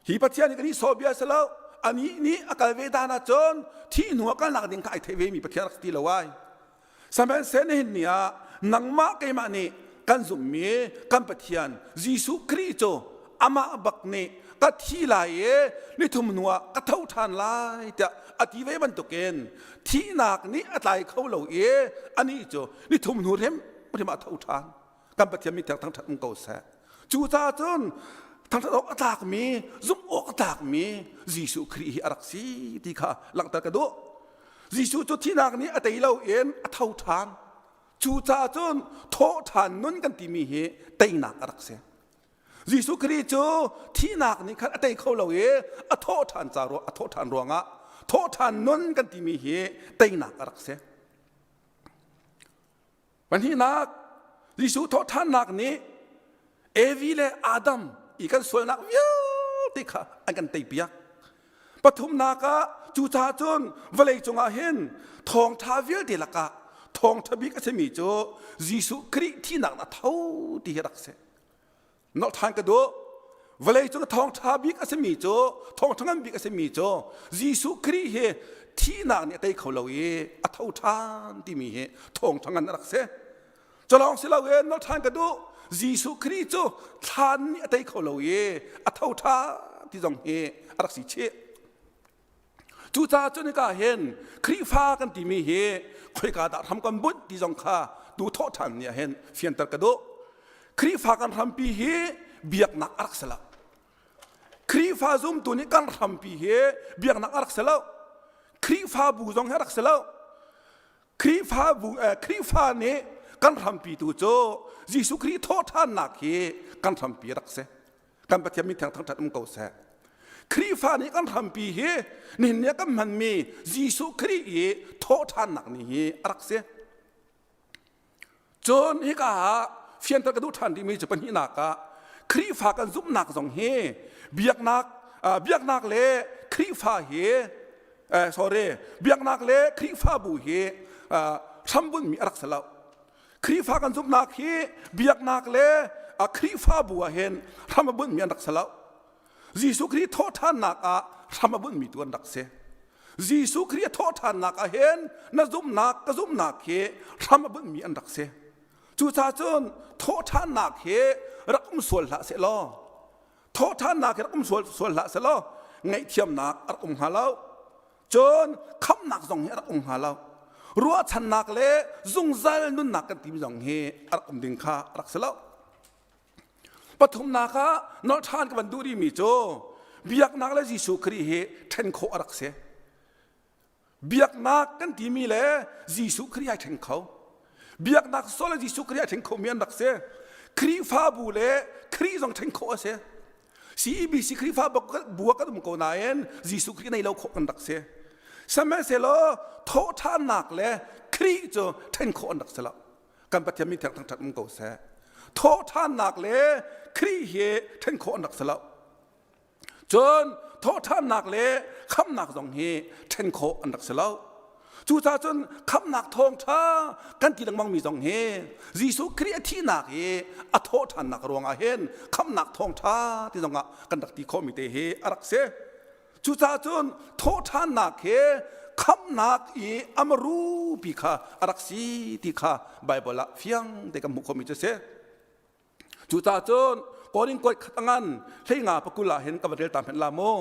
Hi Pathian nih kan i sawh bia si lo. Anih nih a kal ve dan ahcun thih hnu ah kalnak ding kha ai thei ve mi Pathian rak ti lo ai. Sihmanhsehlaw nihin ni ah nangmah keimah nih kan zumhmi kan Pathian Jesuh Khrih cu amah bak nih ka thi lai i nithum hnu ah ka tho ṭhan lai tiah a ti ve bantukin thihnak nih a tlai kho lo i anih cu nithum hnu hrimhrim ah a tho ṭhan. Kan Pathian mi thangṭhat um ko seh. Cucaah cun thangṭhat awk a tlakmi, zumh awk a tlakmi Jesuh Khrih hi a rak si ti kha langhter ka duh. Jesuh cu thihnak nih a tei loin a tho ṭhan. Cucaah cun thawh ṭhan nun kan timi hi teinak a rak si. Jesuh Khrih cu thihnak nih khan a tei kho lo i a thawh ṭhan ca a thawh ṭhan ruangah thawh ṭhan nun kan timi hi teinak a rak si. Pahnihnak, Jesuh thawhṭhannak nih Evi le Adam i kan sualnak vialte kha an kan teipiak. Pathumnak ah cucaah cun vawlei cungah hin thawngṭha vialte lakah thawngṭha bik a simi cu Jesuh Khrih thihnak in a tho ti hi rak si. Nolh ṭhan ka duh. Vawlei cung thawngṭha bik a simi cu thawngṭha ngan bik a simi cu Jesuh Khrih hi thihnak nih a tei kho lo i a tho ṭhan timi hi thawngṭha ngan a rak si. Culawng si loin nolh ṭhan ka duh. Jesuh Khrih cu thlan nih a tei kho lo i a tho ṭhan ti zong hi a rak si chih. Cucaah cun hika hin Khrihfa kan timi hi khoika dah hram kan bunh ti zong kha tu thawh ṭhan ni ah hin fianter ka duh. Khrihfa kan hrampi hi biaknak a rak si lo. Khrihfa zumtu nih kan hrampi hi biaknak a rak si lo. Khrihfabu zong hi a rak si lo. Khrihfabu eh, Khrihfa nih kan hrampi tu cu Jesuh Khrih thawhṭhannak hi kan hrampi rak si. Kan Pathian min thiang thangṭhat um ko seh. Khrihfa nih kan hrampi hi nihin ni ah kan hmanmi Jesuh Khrih i thawhṭhannak ni hi a rak si. Cun hika ah fianter ka duh ṭhan rihmi cu pahnihnak ah Khrihfa kan zumhnak zong hi biaknak biaknak le Khrihfa hi eh, sorry biaknak le Khrihfabu hi hrambunhmi a rak si lo. Khrihfa kan zumhnak hi biaknak le Khrihfabu ah hin hram a bunhmi an rak si lo. Jesuh Khrih thawhṭhannak ah hram a bunhmi tu an rak si. Jesuh Khrih a thawhṭhannak ah hin na zumhnak ka zumhnak hi hram a bunhmi an rak si. Cucaah cun thawhṭhannak hi rak um sual hlah seh law thawhṭhannak hi rak um sual, sual hlah seh law ngaihthiamnak a rak um hnga lo. Cun khamhnak zong hi a rak um hnga lo. Ruahchannak le zungzal nunnak kan timi zong hi a rak um ding kha a rak si lo. Pathumnak ah nolh ṭhan ka van duh rihmi cu biaknak le Jesuh Khrih hi ṭhen khawh a rak si. Biaknak kan timi le Jesuh Khrih ai ṭhen kho. Biaknak sual le Jesuh Khrih ai ṭhen khomi an rak si. Khrihfabu le Khrih zong ṭhen khawh a si. CEBC Khrihfabu ah kan um ko nain Jesuh Khrih nei lo khawh kan rak si. Sihmanhsehlaw thawhṭhannak le Khrih cu ṭhen khawh an rak si lo. Kan Pathian min thiang thangṭhat um ko seh. Thawhṭhannak le Khrih hi ṭhen khawh an rak si lo. Cun thawhṭhannak le khamnak zong hi ṭhen khawh an rak si lo. Cucaah cun khamnak thawngṭha kan ti lengmang mi zong hi Jesuh Khrih a thihnak hi a thawhṭhannak ruangah hin khamnak thawngṭha ti zongah kan rak ti khawhmi te hi a rak si. Cucaah cun thawhṭhannak he khamhnak i a marupi kha a rak si ti kha Baibal ah fiang te kan hmuh khawhmi cu a si. Cucaah cun Korin kuat khat a ngan hleinga pakul ah hin ka va rel ta hmenh la mu.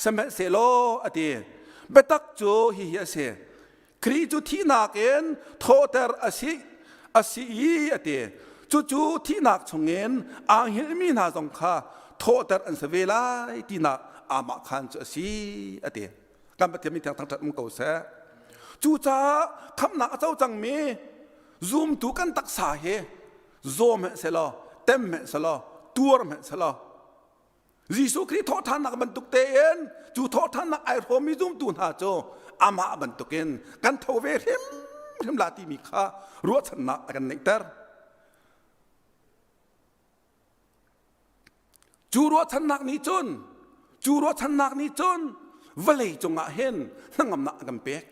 Sihmanhsehlaw a ti. Biatak cu hihi a si. Khrih cu thihnak in thawhter a si a si i a ti. Cucu thihnak chungin aa hngilhmi hna zong kha thawhter an si ve lai tinak amah khan cu a si a ti. Kan Pathian min thiang thangṭhat um ko seh. Cucaah khamhnak a co cangmi zumtu kan taksa hi zaw hmanh selaw, tem hmanh selaw, tuar hmanh selaw Jesuh Khrih thawhṭhannak bantuk tein cu thawhṭhannak ai hrawmmi zumtu hna cu amah bantukin kan tho ve hrimhrim la timi kha ruahchannak a kan neihter. Cu ruahchannak nih cun cu ruahchannak nih cun vawlei cungah hin hnangamnak a kan pek.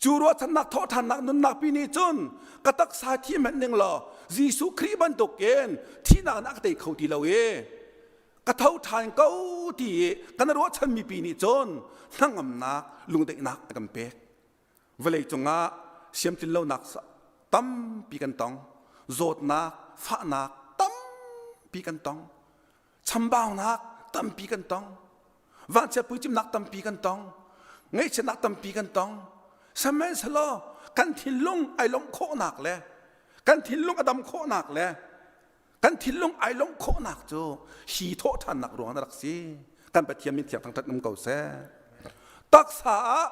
Cu ruahchannak thawhṭhannak nunnak pi nih cun ka taksa thi hmanh ning law Jesuh Khrih bantukin thihnak in a ka tei kho ti lo i ka tho ṭhan ko ti i kan ruahchanmi pi nih cun hnangamnak lungdaihnak a kan pek. Vawlei cungah siamtlinlonak tampi kan tong. Zawtnak, fahnak tampi kan tong. Chambaunak tampi kan tong. Vanchiat puicimnak tampi kan tong. Ngaihchiatnak tampi kan tong. Sihmanhsehlaw kan thinlung ai lawmh khawhnak le kan thinlung a dam khawhnak le kan thinlung ai lawmh khawhnak cu hi thawhṭhannak ruang a rak si. Kan Pathian min thiang thangṭhat um ko seh. Taksa ah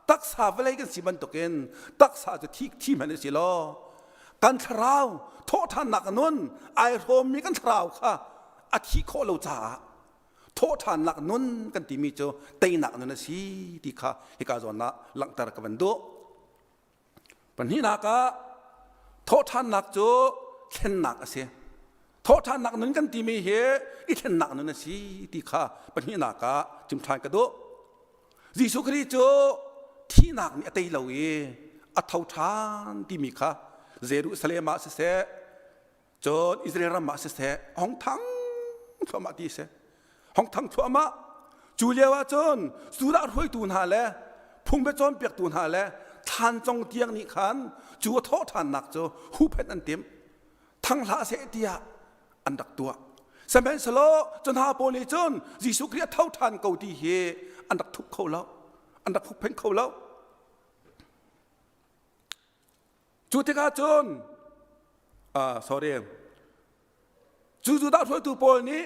taksa vawlei kan si bantukin taksa cu thi thi hmanh si law kan thlarau thawhṭhannak nun ai hrawmmi kan thlarau kha a thih khawh lo caah thawhṭhannak nun kan timi cu teinak nun a si ti kha hika zawn ah langhter ka van duh. Pahnihnak ah thawhṭhannak cu thlennak a si. Thawhṭhannak nun kan timi hi i thlennak nun a si ti kha pahnihnak ah chim ṭhan ka duh. Jesuh Khrih cu thihnak nih a tei lo i a tho ṭhan timi kha Jerusalem ah siseh cun Israel ram ah siseh hong thang thluahmah ti si hong thang thluahmah cu lio ah cun Judah hruaitu hna le phungbia cawnpiaktu hna le thlan cong tiang nih khan cu a thawh ṭhannak cu huhphenh an timh thang hlah seh tiah an rak tuah sihmanhsehlaw cu hna pawl nih cun Jesuh Khrih a tho ṭhan ko ti hi an rak thup kho lo an rak huppheng kho lo Cu tikah cun uh, sorry cu Judah hruaitu pawl nih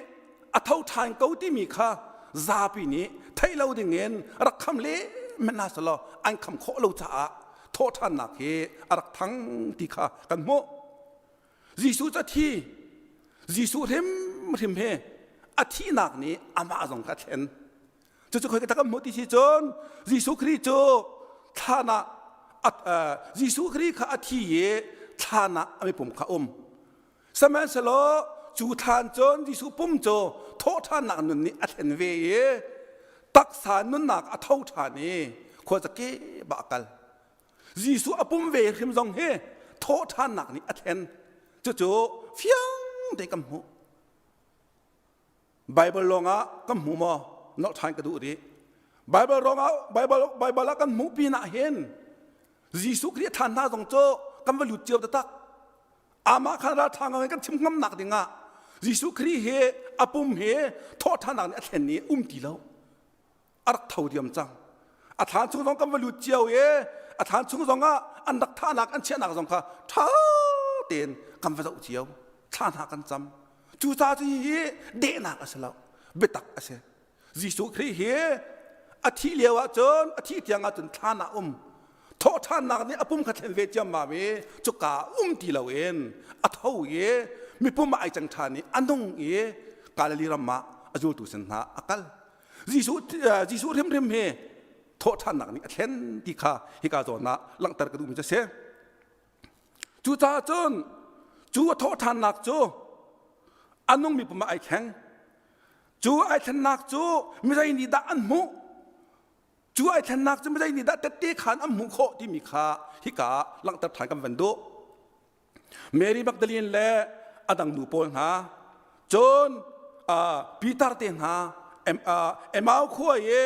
a tho ṭhan ko timi kha zapi nih theih lo dingin rak kham le hmanh hna selaw an kham khawh lo caah. thawhṭhannak hi a rak thang ti kha kan hmuh. Jesuh cu a thi. Jesuh hrimhrim he a thihnak nih amah zong kha a thlen. Cucu khoi ka tak kan hmuh ti si cun Jesuh Khrih cu thlan ah Jesuh Khrih kha a thi i thlan ah a mipum kha um. Sihmanhsehlaw cu thlan cun Jesuh pum cu thawhṭhannak nun nih a thlen ve i taksa nunnak a tho ṭhan i khuazake bah a kal. Jesuh a pum ve hrim zong hi thawhṭhannak nih a thlen. Cucu fiang tein kan hmuh. Bible lawngah kan hmu maw? Nolh ṭhan ka duh rih. Bible lawngah Bible Bible ah kan hmuh pinah hin Jesuh Khrih a ṭhan hna zong cu kan va lut cio taktak. Amah khan ralṭha ngai kan chim ngamnak dingah Jesuh Khrih hi a pum hi thawhṭhannak nih a thlen i um ti lo. A rak tho diam cang. A thlan chung zong kan va lut cio i a thlan chung zongah an rak thahnak an chiahnak zong kha ṭha tein kan va zoh cio. Thla hna kan cam. Cucaah cu hihi dehnak a si lo. Biatak a si. Jesuh Khrih hi a thih lio ahcun a thih tiang ahcun thlan ah um thawhṭhannak nih a pum kha thlen ve ciammam i cuka um ti loin a tho i mipum ah ai cang ṭhan i a nung i Galilee ram ah a zultu sin hna a kal Jesuh Jesuh hrimhrim hi thawhṭhannak nih a thlen ti kha hika zawn ah langhter ka duhmi cu a si Cucaah cun cu a thawhṭhannak cu a nungmi pum ah ai thleng. Cu ai thlennak cu mizei nih dah an hmuh? Cu ai thlennak cu mizei nih dah tette khan an hmuh khawh timi kha hika ah langhter ṭhan kan van duh. Mary Magdalene le a dang nu pawl hna, cun Peter te hna, Emau khua i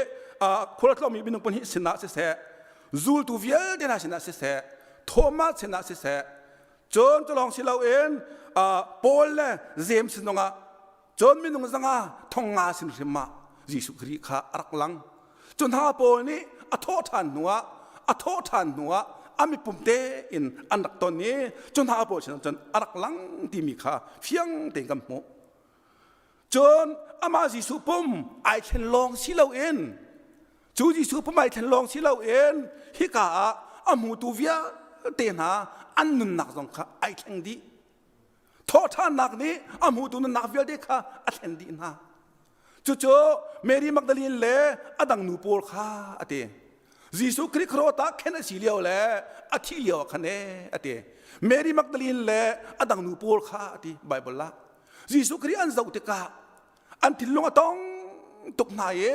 khua tlawmmi minung pahnih sinah siseh, zultu vialte hna sinah siseh, Thomas sinah siseh, cun cu lawng si loin Paul le James sin zongah cun minung zanga thong nga sin hrim ah Jesuh Khrih kha a rak lang. Cu hna pawl nih a thawh ṭhan hnuah a thawh ṭhan hnuah a mipum tein an rak ton i cu hna pawl sinah cun a rak lang timi kha fiang tein kan hmuh. Cun amah Jesuh pum ai thlen lawng si loin cu Jesuh pum ai thlen lawng si loin hika ah a hmutu vialte hna an nunnak zong kha ai thleng dih. Thawhṭhannak nih a hmutu nunnak vialte kha a thlen dih hna. Cucu Mary Magdalene le a dang nu pawl kha a ti. Jesuh Khrih khuaruah ah khen a si lio le a thih lio ah khan ee a ti. Mary Magdalene le a dang nu pawl kha a ti Bible ah. Jesuh Khrih an zoh tikah an thinlung a tong tuk hna i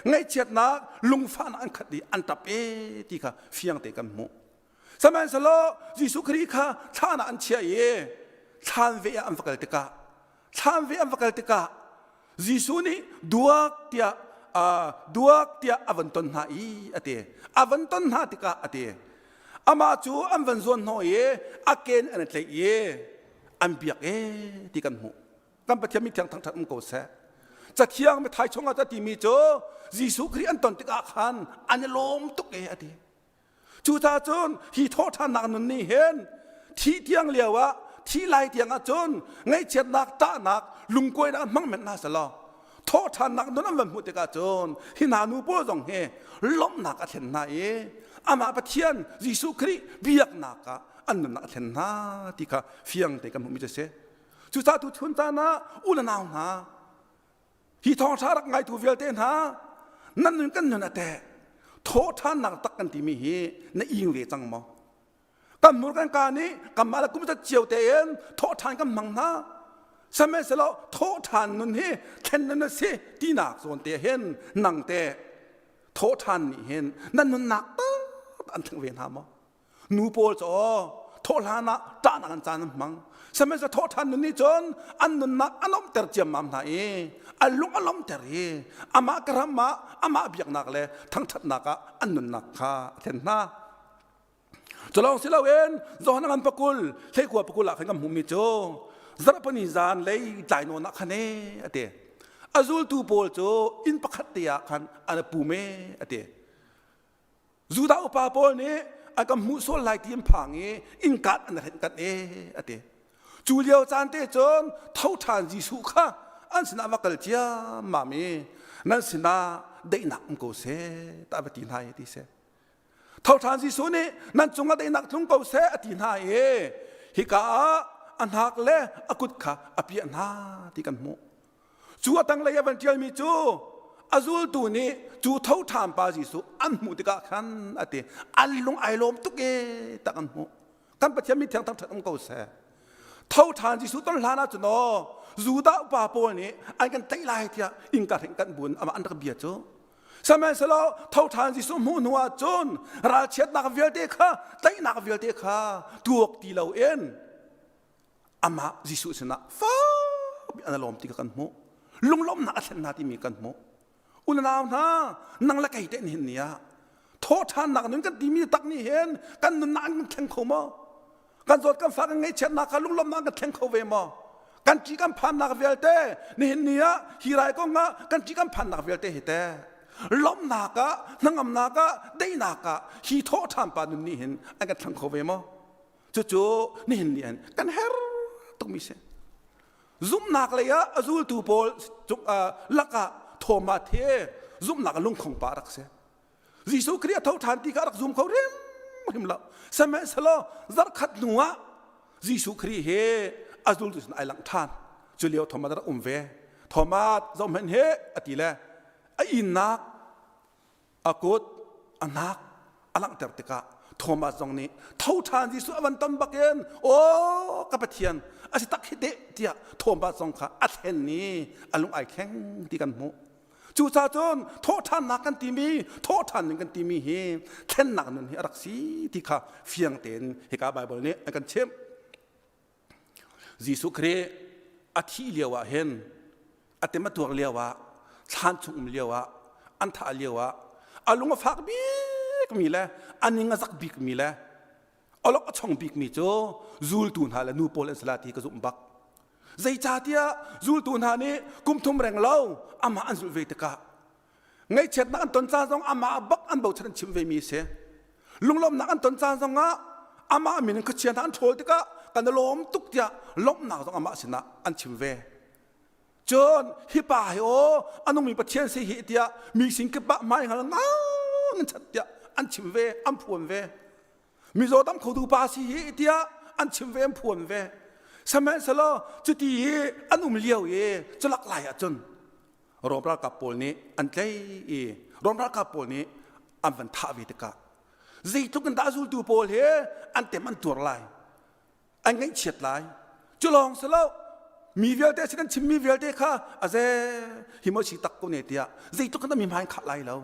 ngaihchiatnak lungfahnak an khat i an ṭap ee ti kha fiang te kan hmuh. Sihmanhsehlaw Jesuh Khrih kha thlan ah an chiah i thlan ve ah an va kal tikah thlan ve an va kal tikah Jesuh nih duak tiah duak tiah a van ton hna i a ti. A van ton hna tikah a ti. Amah cu an van zuan hnawh i a ken an i tlaih i an biak e ti kan hmuh. Kan Pathian mi thiang thangṭhat um ko seh. Cathiang mithai chungah ca timi cu Jesuh Khrih an ton tikah khan an i lawm tuk e a ti. Cucaah cun hi thawhṭhannak nun nih hin thih tiang lio ah thih lai tiang ah cun ngaihchiatnak ṭahnak lungkuainak an hmang men hna selaw thawhṭhannak nun an van hmuh tikah cun hi hna nu pawl zong hi lawmhnak a thlen hna i amah Pathian Jesuh Khrih biaknak ah an nunnak a thlen hna ti kha fiang te kan hmuhmi cu a si. Cucaah tu chun caan ah u le nau hna Hi thawngṭha rak ngaitu vialte hna, nan nun kan nun a teh. Thawhṭhannak tak kan timi hi na ing ve cang maw? Kan hmur kan ka nih kanmah le kum zat cio tein thawhṭhan kan hmang hna. Sihmanhsehlaw thawhṭhan nun hi thlen nun a si tinak zawn te hin nang te thawhṭhan nih hin nan nunnak tak an thleng ve hna maw? Nu pawl cu thawh hlan ah ṭahnak an caan an hmang. Sihmanhsehlaw thawhṭhan nun nih cun an nunnak a lawmhter ciammam hna i an lung a lawmhter i amah ka ram ah amah biaknak le thangṭhatnak ah an nunnak kha a thlen hna. Culawng si loin Johan ngan pakul hleikua pakul ah khan kan hmuhmi cu zarhpini zan lei tlai nawn ah khan e a ti. A zultu pawl cu inn pakhat te ah khan an pum e a ti. Judah upa pawl nih a kan hmuh sual lai ti an phang i innkaat an hrenh kanh e a ti. Cu lio caan te cun tho ṭhan Jesuh kha an sinah va kal ciammam i nan sinah daihnak um ko seh ta va ti hna i ti seh. Tho ṭhan Jesuh nih nan cungah daihnak tlung ko seh a ti hna i hika ah a hnak le a kut kha a piah hna ti kan hmuh. Cu a tanglei a van ṭialmi cu a zultu nih cu tho ṭhan pa Jesuh an hmuh tikah khan a ti an lung ai lawm tuk e tak an hmuh. Kan Pathian mi thiang thangṭhat um ko seh. Tho ṭhan Jesuh ton hlan ah cun aw Judah upa pawl nih an kan tlaih lai tiah innka hring kan bun amah an rak bia cu. Sihmanhsehlaw tho ṭhan Jesuh hmuh hnu ah cun ralchiatnak vialte kha tlaihnak vialte kha tuak ti loin amah Jesuh sinah fak an lawm ti kha kan hmuh. Lunglawmhnak a thlen hna timi kan hmuh. Unau hna, nang le kei te nihin ni ah thawhṭhannak nun kan timi tak nih hin kan nunnak an kan thleng kho maw? Kan zawt kan fa kan ngaihchiatnak kha lunglawmhnak an kan thleng kho ve maw? Kan ṭih kan phannak vialte nihin ni ah hi rai kong ah kan ṭih kan phannak vialte hi teh lawmhnak ah hnangamnak ah daihnak ah hi thawhṭhan pa nun nih hin an kan thleng kho ve maw? Cucu nihin ni hin kan her tukmi si. Zumhnak lei ah a zultu pawl lakah Thomas he zumhnak lungkhong pa rak si. Jesuh Khrih a tho ṭhan ti kha a rak zum kho hrimhrim lo. Sihmanhsehlaw zarhkhat hnu ah Jesuh Khrih he a zultu sin ai langh ṭhan. Cu lio Thomas a rak um ve. Thomas zohhmanh he a ti le a innak a kut a hnak a langhter tikah Thomas zong nih tho ṭhan Jesuh a van ton bakin aw ka Pathian a si tak hi teh tiah Thomas zong kha a thlen i a lung ai thleng ti kan hmuh. Cucaah cun thawhṭhannak kan timi thawhṭhan ning kan timi hi thlennak nun hi a rak si ti kha fiang tein hika Baibal nih a kan chimh. Jesuh Khrih a thih lio ah hin a tem a tuar lio ah thlan chung um lio ah an thah lio ah a lung a fak bikmi le a ning a zak bikmi le olok a chong bikmi cu zultu hna le nu pawl an si la ti ka zumh bak. Zeicahtiah zultu hna nih kum thum reng lo amah an zulh ve tikah ngaihchiatnak an ton caan zong amah bak an bochan an chim vemi a si. Lunglawmhnak an ton caan zongah amah min in khuachia hna an ṭhawl tikah kan i lawm tuk tiah lawmhnak zong amah sinah an chim ve. Cun hi pa hi aw a nungmi Pathian si hi tiah mi sin kip ah hmai hngal ngang in chat tiah an chim ve, an phuan ve. Mizaw dam khotu pa si hi tiah an chim ve, an phuan ve. Sihmanhsehlaw cuti i an um lio i culak lai ahcun Rom ralkap pawl nih an tlei i Rom ralkap pawl nih an van thah ve tikah zeitluk in dah zultu pawl he an tem an tuar lai an ngaihchiat lai cu lawng si lo mi vialte sin an chimmi vialte kha a ze hi maw si tak ko ne tiah zeitluk in mi hmai khah lai lo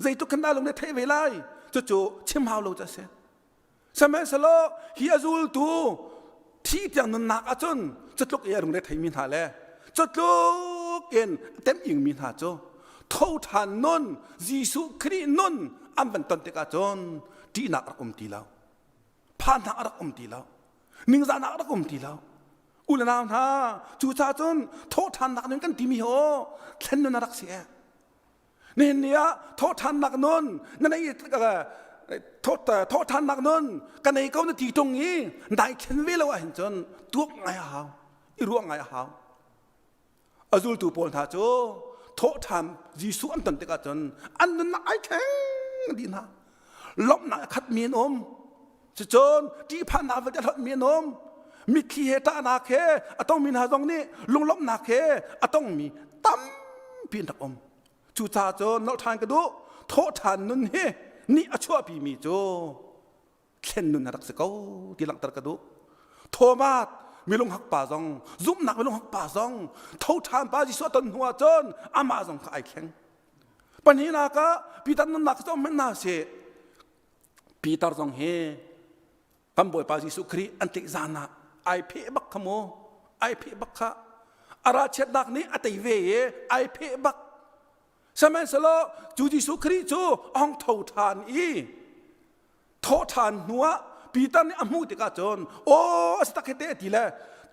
zeitluk khan dah lung ne theih ve lai cucu chim hau lo cu a si sihmanhsehlaw hi a zultu thi tiang nunnak ahcun cutluk i a lung re theimi hna le cutluk in tem ingmi hna cu tho ṭhan nun Jesuh Khrih nun an van ton tikah cun ṭihnak rak um ti lo phannak a rak um ti lo ningzahnak a rak um ti lo u le nau hna cucaah cun thawhṭhannak nun kan timi hi aw thlen nun a rak si e nihin ni ah thawhṭhannak nun na nei thawhṭhannak nun ka nei ko na ti ṭung i dai thlen ve lo ahhin cun tuak ngai a hau i ruah ngai a hau A zultu pawl hna cu thawhṭhan Jesuh an ton tikah cun an nunnak ai thleng dih hna. Lawmhnak a khatmi an um. Cucun ṭihphannak vialte a hlonhmi an um. Mitthli he ṭahnak he a tongmi hna zong nih lunglawmhnak he a tongmi tampi an rak um. Cucaah cun nolh ṭhan ka duh. Thawhṭhan nun hi nih a chuahpimi cu thlen nun a rak si ko ti langhter ka duh. Thomas milunghak pa zong zumhnak milunghak pa zong tho ṭhan pa Jesuh a ton hnu ah cun amah zong kha ai thleng. Pahnihnak ah Peter nunnak cu hmanh hna sih Peter zong hi kan Bawipa Jesuh Khrih an tlaih zan ah ai pheh bak kha mu ai pheh bak kha a ralchiatnak nih a tei ve i ai pheh bak sihmanhsehlaw cu Jesuh Khrih cu a hung tho ṭhan i Thawhṭhan hnuah Peter nih a hmuh tikah cun aw a si tak hi te ti le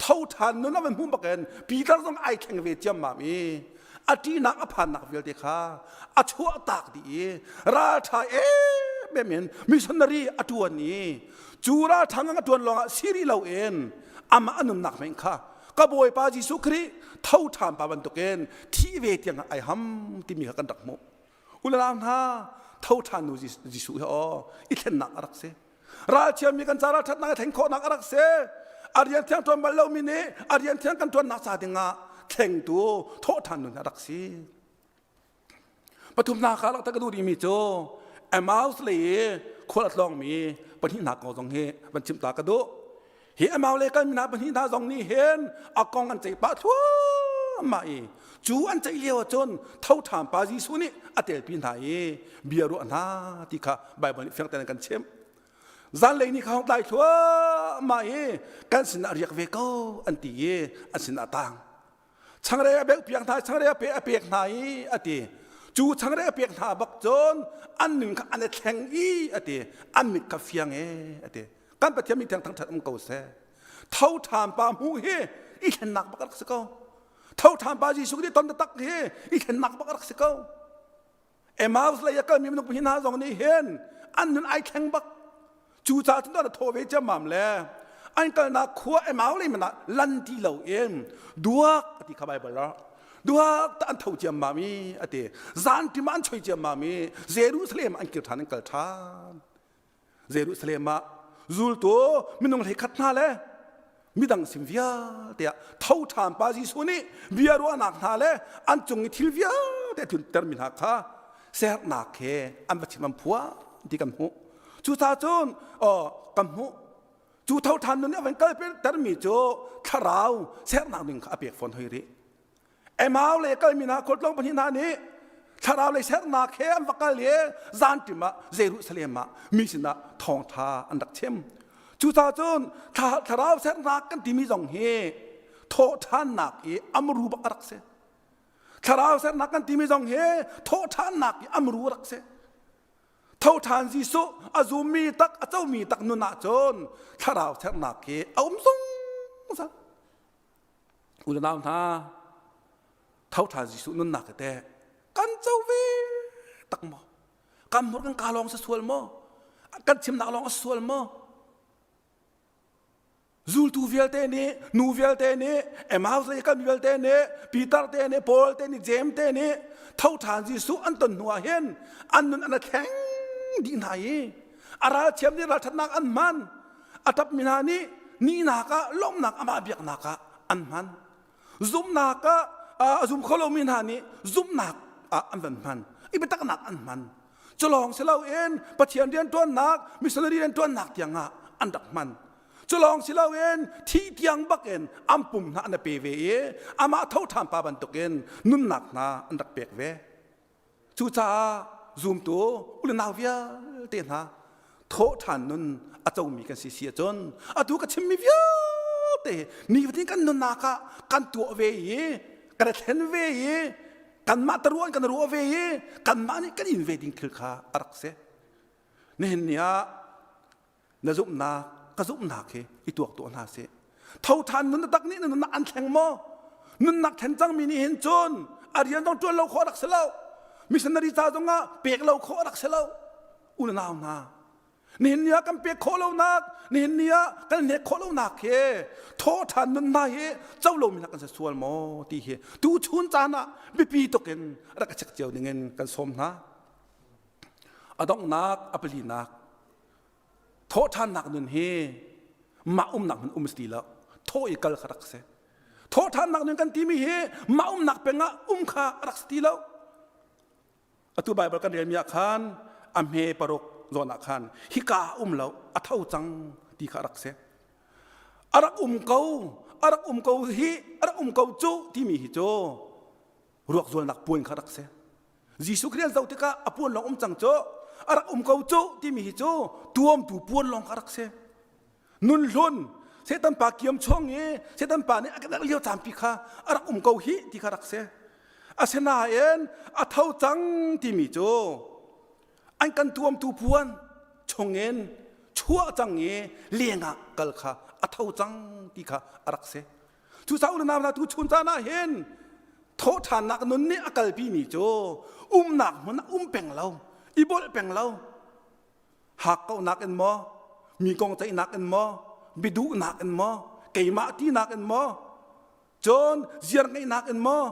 tho ṭhan nun a van hmuh bakin Peter zong ai thleng ve ciammam i a ṭihnak a phannak vialte kha a chuahtak dih i ralṭha emem in missionary a ṭuan i cu ralṭha ngang a ṭuan lawngah si rih loin amah a nunnak hmenh kha ka Bawipa Jesuh Khrih tho ṭhan pa bantukin thih ve tiang ai ham timi kha kan rak hmuh. Ulanau hna, Tho ṭhan nu Jesuh hi aw i thlennak a rak si. Ralchiami kan ca ralṭhatnak i thleng khawhnak a rak si. A rian thiang ṭuan bal lomi nih a rian thiang kan ṭuannak ca dingah thlengtu thawhṭhan nun a rak si. Pathumnak ah lakta ka duh rihmi cu Emmaus lei i khual a tlawngmi pahnihnak kong zong hi van chim ta ka duh. Hi Emmaus lei kalmi hna pahnih hna zong nih hin a kong an ceih pah thluahmah i cu an ceih lio ahcun tho ṭhan pa Jesuh nih a telpi hna i bia ruah hna ti kha Baibal nih fiang tein an kan chimh. Zanlei ni kha hong tlai thluahmah i kan sinah riak ve ko an ti i an sinah a tang. Changreu a beuh piak hna changreu a pe a pek hna i a ti cu changreu a pek hna bak cun an nun kha an i thleng i a ti an mit kha fiang e a ti kan Pathian mi thiang thangṭhat um ko seh tho ṭhan pa hmuh hi i thlennak bak rak si ko tho ṭhan pa Jesuh nih ton taktak hi i thlennak bak rak si ko Emmaus lei a kalmi minung pahnih hna zong nih hin an nun ai thleng bak. Cu caah cun a thawh ve ciammam le an kalnak khua Emmaus lei man ah lan ti lo in duak a ti kha Baibal ah duak ta an tho ciammam i a ti zan tim ah an choi ciammam i Jerusalem an kir ṭhan an kal ṭhan. Jerusalem ah zultu minung hlei khat hna le midang sim vialte ah tho ṭhan pa Jesuh nih bia ruahnak hna le an cung i thil vialte a tluntermi hna kha sernak he an va chim an phuah ti kan hmuh. Cucaah cun kan hmuh. Cu tho ṭhan nun nih a van kaltermi cu thlarau sernak ding kha a pek fawn hoi rih. Emau le kalmi hna khualtlawng pahnih hna nih thlarau lei sernak he an va kal i zanṭim ah Jerusalem ah mi sinah thawngṭha an rak chim. Cucaah cun thlarau sernak kan timi zong hi thawhṭhannak i amru bak a rak si. Thlarau sernak kan timi zong hi thawhṭhannak i amru a rak si. Thoṭhan Jesuh a zummi tak a comi tak nun ah cun thlarau sernak hi a um zungzal. U le nau hna tho ṭhan Jesuh nunnak hi teh kan co ve tak maw kan hmur kan ka lawng sa sual maw kan chimnak lawng a sual maw zultu vialte nih nu vialte nih Emmaus lei kan vialte nih Peter te nih Paul te nih James te nih tho ṭhan Jesuh an ton hnu ah hin an nun an thleng dih hna i a ralchiam nih ralṭhatnak an hman a ṭapmi hna nih nihnak ah lawmhnak amah biaknak ah an hman zumhnak ah a zum kho lomi hna nih zumhnak ah an van hman i biataknak an hman culawng si loin Pathian rianṭuannak missionary rianṭuannak tiangah an rak hman culawng si loin thih tiang bakin an pum hna an pe ve i amah tho ṭhan pa bantukin nunnak hna an rak pek ve Cucaah zumtu u le nau vialte hna thawhṭhan nun a comi kan si si ahcun atu ka chimmi vialte nifatin kan nunnak ah kan tuah ve i kan i thlen ve i kanmah taruan kan ruah ve i kanmah nih kan in ve ding thil kha a rak si. Nihin ni ah na zumhnak ka zumhnak hi i tuak tuah hna sih tho ṭhan nun tak nih na nunnak an thleng maw nunnak thlen cangmi nih hin cun a rian zong ṭuan lo khawh rak si lo missionary ca zongah pek lo khawh rak si lo u le nau hna nihin ni ah kan pek khawh lonak nihin ni ah kan hnek khawh lonak hi thawh ṭhan nun hna hi co lomi hna kan si sual maw ti hi tu chun caan ah biapi tuk in rak ka check cio dingin kan sawm hna a donghnak a palinak Thawhṭhannak nun hi mah umnak hmun um si ti lo. Thawh i kal kha rak si. Thawhṭhannak nun kan timi hi mah umnak peng ah um kha rak si ti lo. Atu Baibal kan relmi ah khan a hme paruk zawn ah khan hika um lo a tho cang ti kha rak si. A rak um ko, a rak um ko hi, a rak um ko cu timi hi cu ruak zualnak puan kha rak si. Jesuh Khrih an zoh tikah a puan lawng um cang cu a rak um ko cu timi hi cu tuamtu puan lawng kha rak si nun hlun Satan pa kiam chung i Satan pa nih a kan lio caan pi kha a rak um ko hi ti kha rak si asinain a tho cang timi cu an kan tuamtu puan chungin chuah cang i lengah kal kha a tho cang ti kha a rak si Cucaah u le nau hna tu chun caan ah hin thawhṭhannak nun nih a kalpimi cu umnak hmun ah um peng lo, i bolh peng lo, hakkauhnak in maw, mi kong ceihnak in maw, biaduhnak in maw, keimah tinak in maw, cun ziar ngeihnak in maw,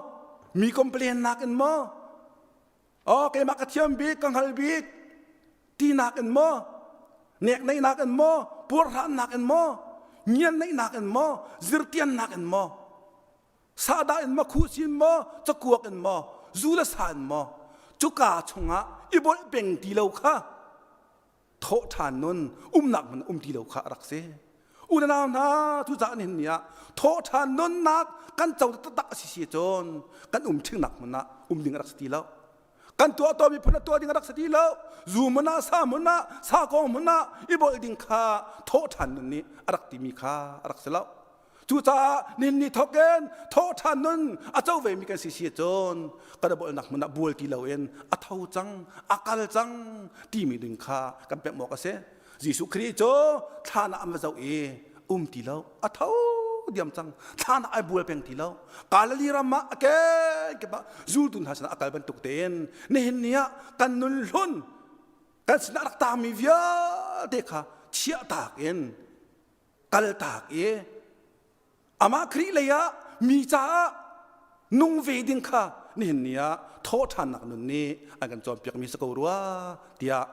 mi complainnak in maw, oh keimah ka thiam bik, ka hngal bik, Tinak in maw? Nekneihnak in maw? Puarhrannak in maw? Ngianneihnak in maw? Zirtiannak in maw? Sahdah in maw? Khuhsi in maw? Cakuak in maw? Zu le sa in maw? Cuka chungah i bolh peng ti lo kha thawh ṭhan nun umnak hmun um ti lo kha a rak si. U le nau hna cucaah nihin ni ah thawh ṭhan nunnak kan co taktak a si si cun kan um ṭhingnak hmun ah um ding a rak si ti lo. Kan tuah tawnmi phun ah tuah ding a rak si ti lo. Zu hmun ah, sa hmun ah, sa kong hmun ah i bolh ding kha thawh ṭhan nun nih a rak timi kha a rak si lo. Cucaah nihin ni thawk in thawh ṭhan nun a co vemi kan si si cun kan i bolhnak hmun ah bual ti loin a tho cang, a kal cang timi ding kha kan pemh awk a si. Jesuh Khrih cu thlan ah an va zoh i um ti lo, a tho diam cang, thlan ah ai bual peng ti lo. Galilee ram ah a kenkip ah zultu hna sinah a kal bantuk tein nihin ni ah kan nun hlun kan sinah rak taangmi vialte kha chiahtak in kaltak i amah Khrih lei ah mi caah nung ve ding kha nihin ni ah thawhṭhannak nun nih an kan cawnpiakmi si ko rua tiah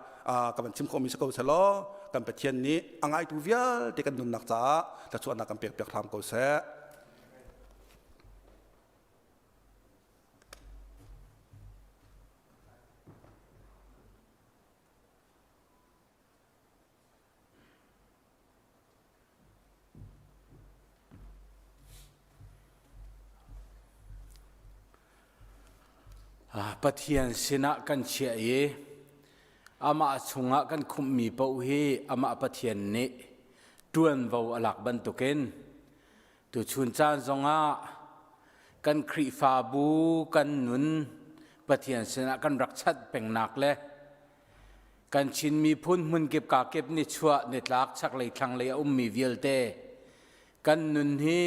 ka van chim khawhmi si ko selaw kan Pathian nih a ngaitu vialte kan nunnak caah thluachuahnak kan pekpiak hram ko seh. Pathian sinah kan chiah i amah chungah kan khumhmi paoh hi amah Pathian nih ṭuanvo a lak bantukin tuchun caan zongah kan Khrihfabu kan nun Pathian sinah kan rak chanh pengnak le Kan Chin miphun hmunkip kakip nichuah nitlak chaklei thlanglei a ummi vialte kan nun hi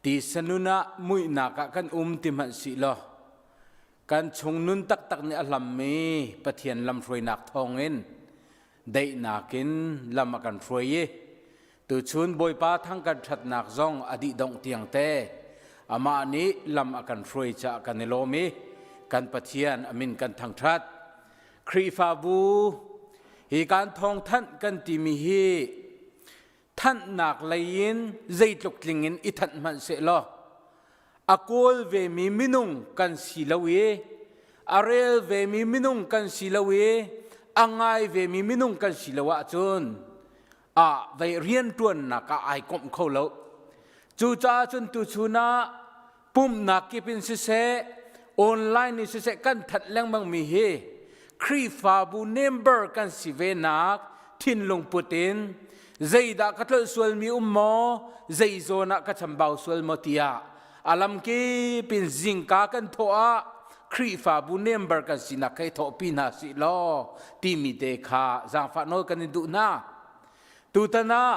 tisa nun ah muihnak ah kan um ti hmanh sih law kan chung nun taktak nih a hlammi Pathian lamhruainak thawngin daihnak in lam a kan hruai i tuchun Bawipa thang kan ṭhatnak zong a dih dongh tiang te amah nih lam a kan hruai caah kan i lawm i kan Pathian a min kan thangṭhat. Khrihfabu hi kan thawngthanh kan timi hi thanhnak lei in zeitluk tling in i thanh hmanh sehlaw a kawl vemi minung kan si lo i a rel vemi minung kan si lo i a ngai vemi minung kan si lo ahcun a vei rianṭuannak ah ai komh kho lo. Cucaah cun tuchun ah pumhnak kip in siseh online in siseh kan thanh lengmang mi hi Khrihfabu member kan si ve nak thinlung put in zeidah ka tlolh sualmi um maw zei zawn ah ka chambau sual maw tiah a lamkip in zingka kan thawh ah Khrihfabu member kan sinak hei thawhpi hna sih law timi te kha zaangfah nawl kan in duh hna tutan ah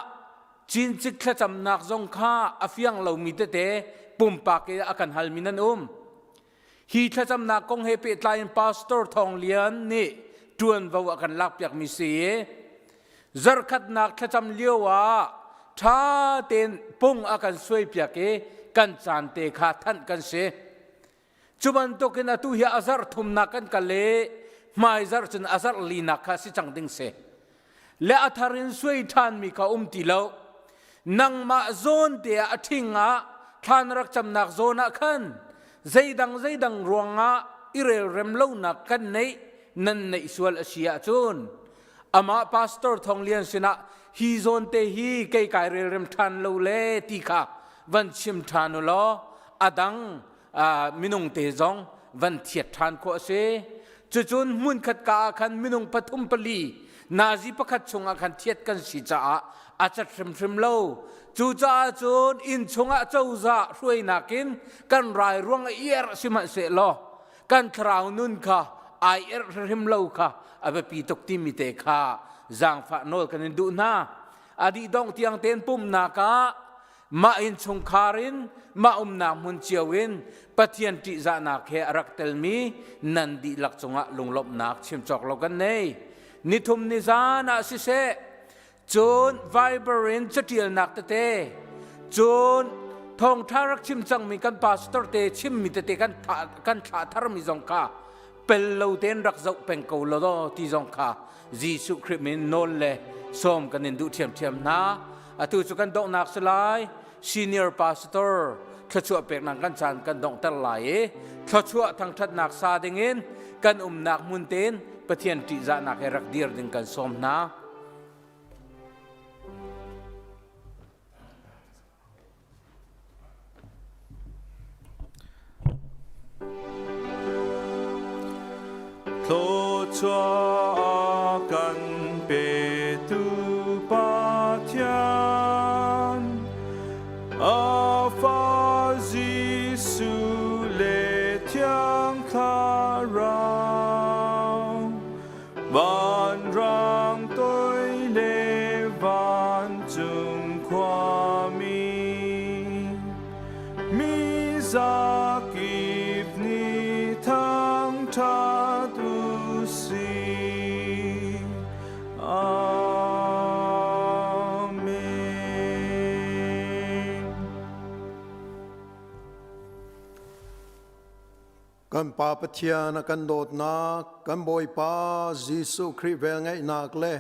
Cincik thlacamnak zong kha a fiang lomi tete pumpak i a kan halmi nan um. Hi thlacamnak kong he pehtlai in Pastor Thawng Lian nih ṭuanvo a kan lakpiakmi si i zarkhatnak thlacam lio ah ṭha tein pung a kan suaipiak i kan caan te kha thanh kan si. Cu bantukin atu hi a zarh thumnak kan kal i hmaizarh cun a zarh linak kha si cang ding si. Le a thar in suai ṭhanmi kha um ti lo. Nangmah zawn te ah a ṭhing ah thlan rak camnak zawn ah khan zeidang zeidang ruangah i relrem lonak kan neih nan neih sual a si ahcun amah pastor Thawng Lian sinah hi zawn te hi kei kai relrem ṭhan lo le ti kha van chim ṭhan u law a dang minung te zong van thiat ṭhan khawh a si. Cucun hmunkhat ka ah khan minung pathum pali nazi pakhat chungah khan thiat kan si caah a cat hrimhrim lo. Cucaah cun inn chungah cozah hruainak in kan rai ruang a iar sihmanhsehlaw kan thlarau nun kha ai erh hrimhrim lo kha a biapi tuk timi te kha zaangfah nawl kan in duh hna. A dih dongh tiang tein pumhnak ah mah innchungkhar in mah umnak hmun cio in Pathian ṭihzahnak he a rak telmi nan dihlak cungah lunglawmhnak chim cawk lo kan nei. Nithum nizan ah siseh, cun Viber in caṭialnak tete, cun thawngṭha rak chim cangmi kan pastor te chimmi tete kan kan thlah tharmi zong kha pel lo tein rak zoh peng ko law ti zong kha. Jesuh Khrih min nawl le sawm kan in duh ṭhiamṭhiam hna. Atu cu kan donghnak si lai. Senior pastor thluachuah peknak kan caan kan donghter lai i thluachuah thangṭhatnak sa dingin kan umnak hmun tein Pathian ṭihzahnak he rak dir ding kan sawm hna. Thluachuah kan petu Pathian, a fa Jesuh le Thiang Thlarau, vanrang toi le vancung khuami, mi zakip nih thangṭhat u sih. Amen. Kan Pa Pathian a kan dawtnak, kan Bawipa Jesuh Khrih velngeihnak le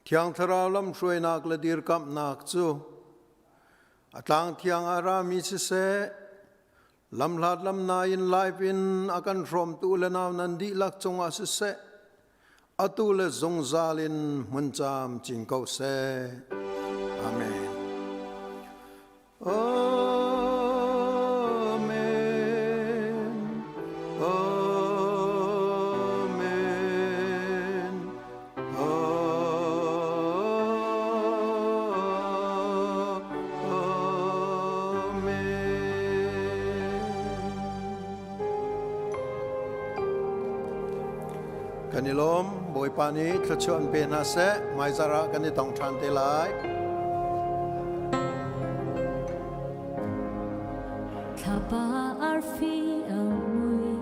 Thiang Thlarau lamhruainak le dirkamhnak cu a tlang thiang ah rami siseh, lamhlat lamnai in live in a kan hrawmtu le nau nan dihlak cungah siseh, atu le zungzal in hmun caam cin ko seh. Amen. Amen. Amen. Amen. Kan i lawm. Bawipa nih thluachuah an pe hna seh. Hmaizarh ah kan i tong ṭhan te lai. Thlapa arfi a mui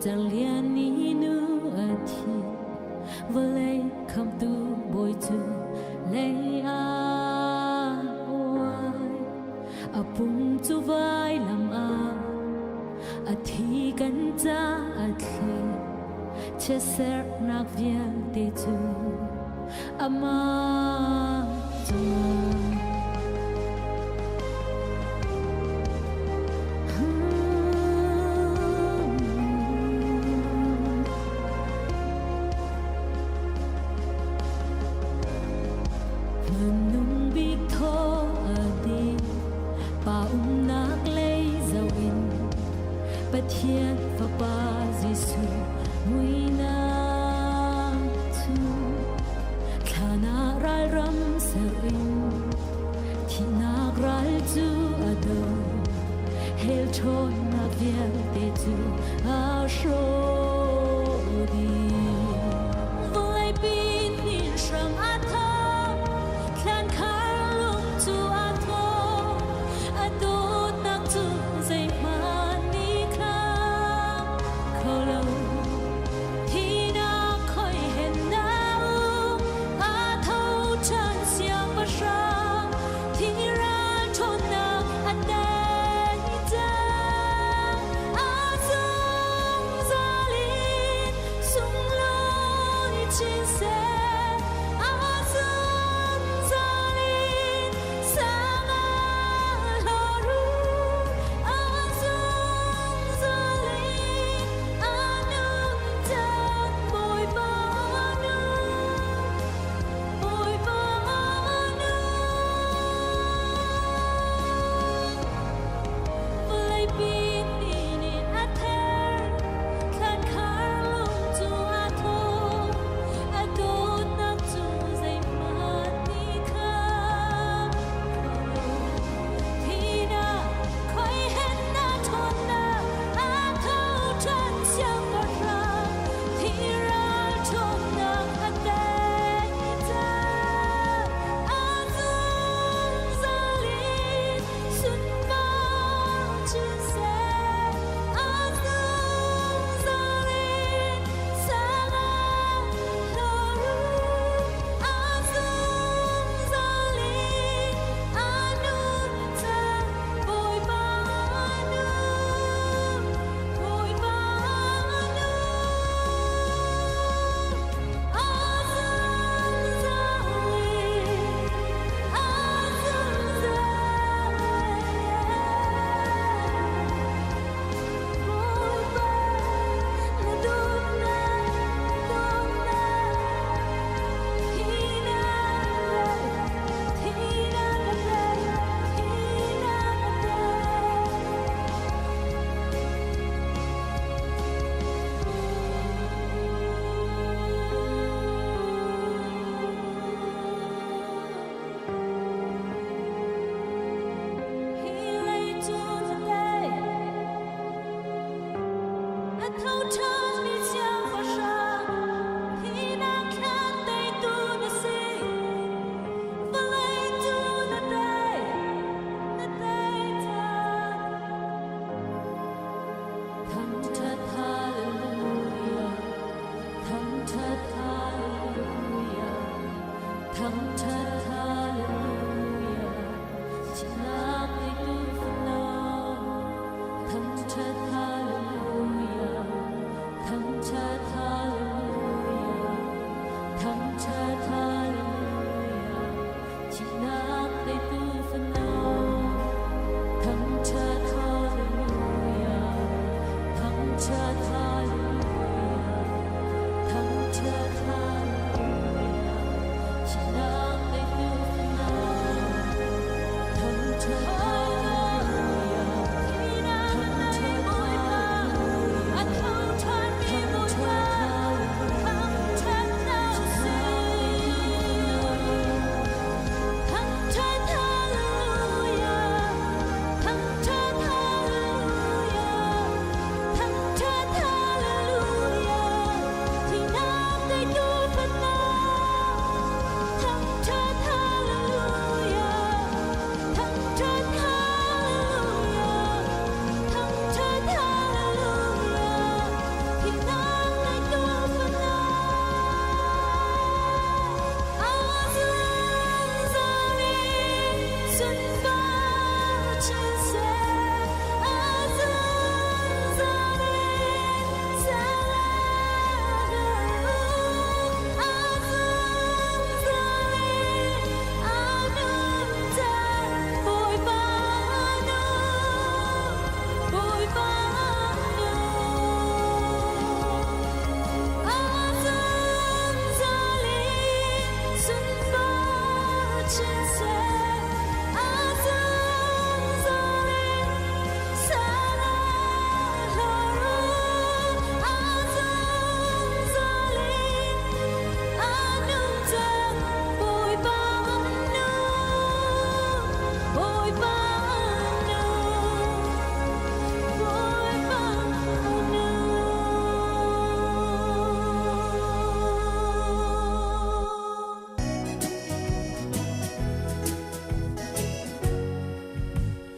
canglian ni nu a thi vawlei khamtu bawi cu lei ah uai a pum cu vailam ah a thi kan ca a thli chiatserhnak vialte cu amah cungah.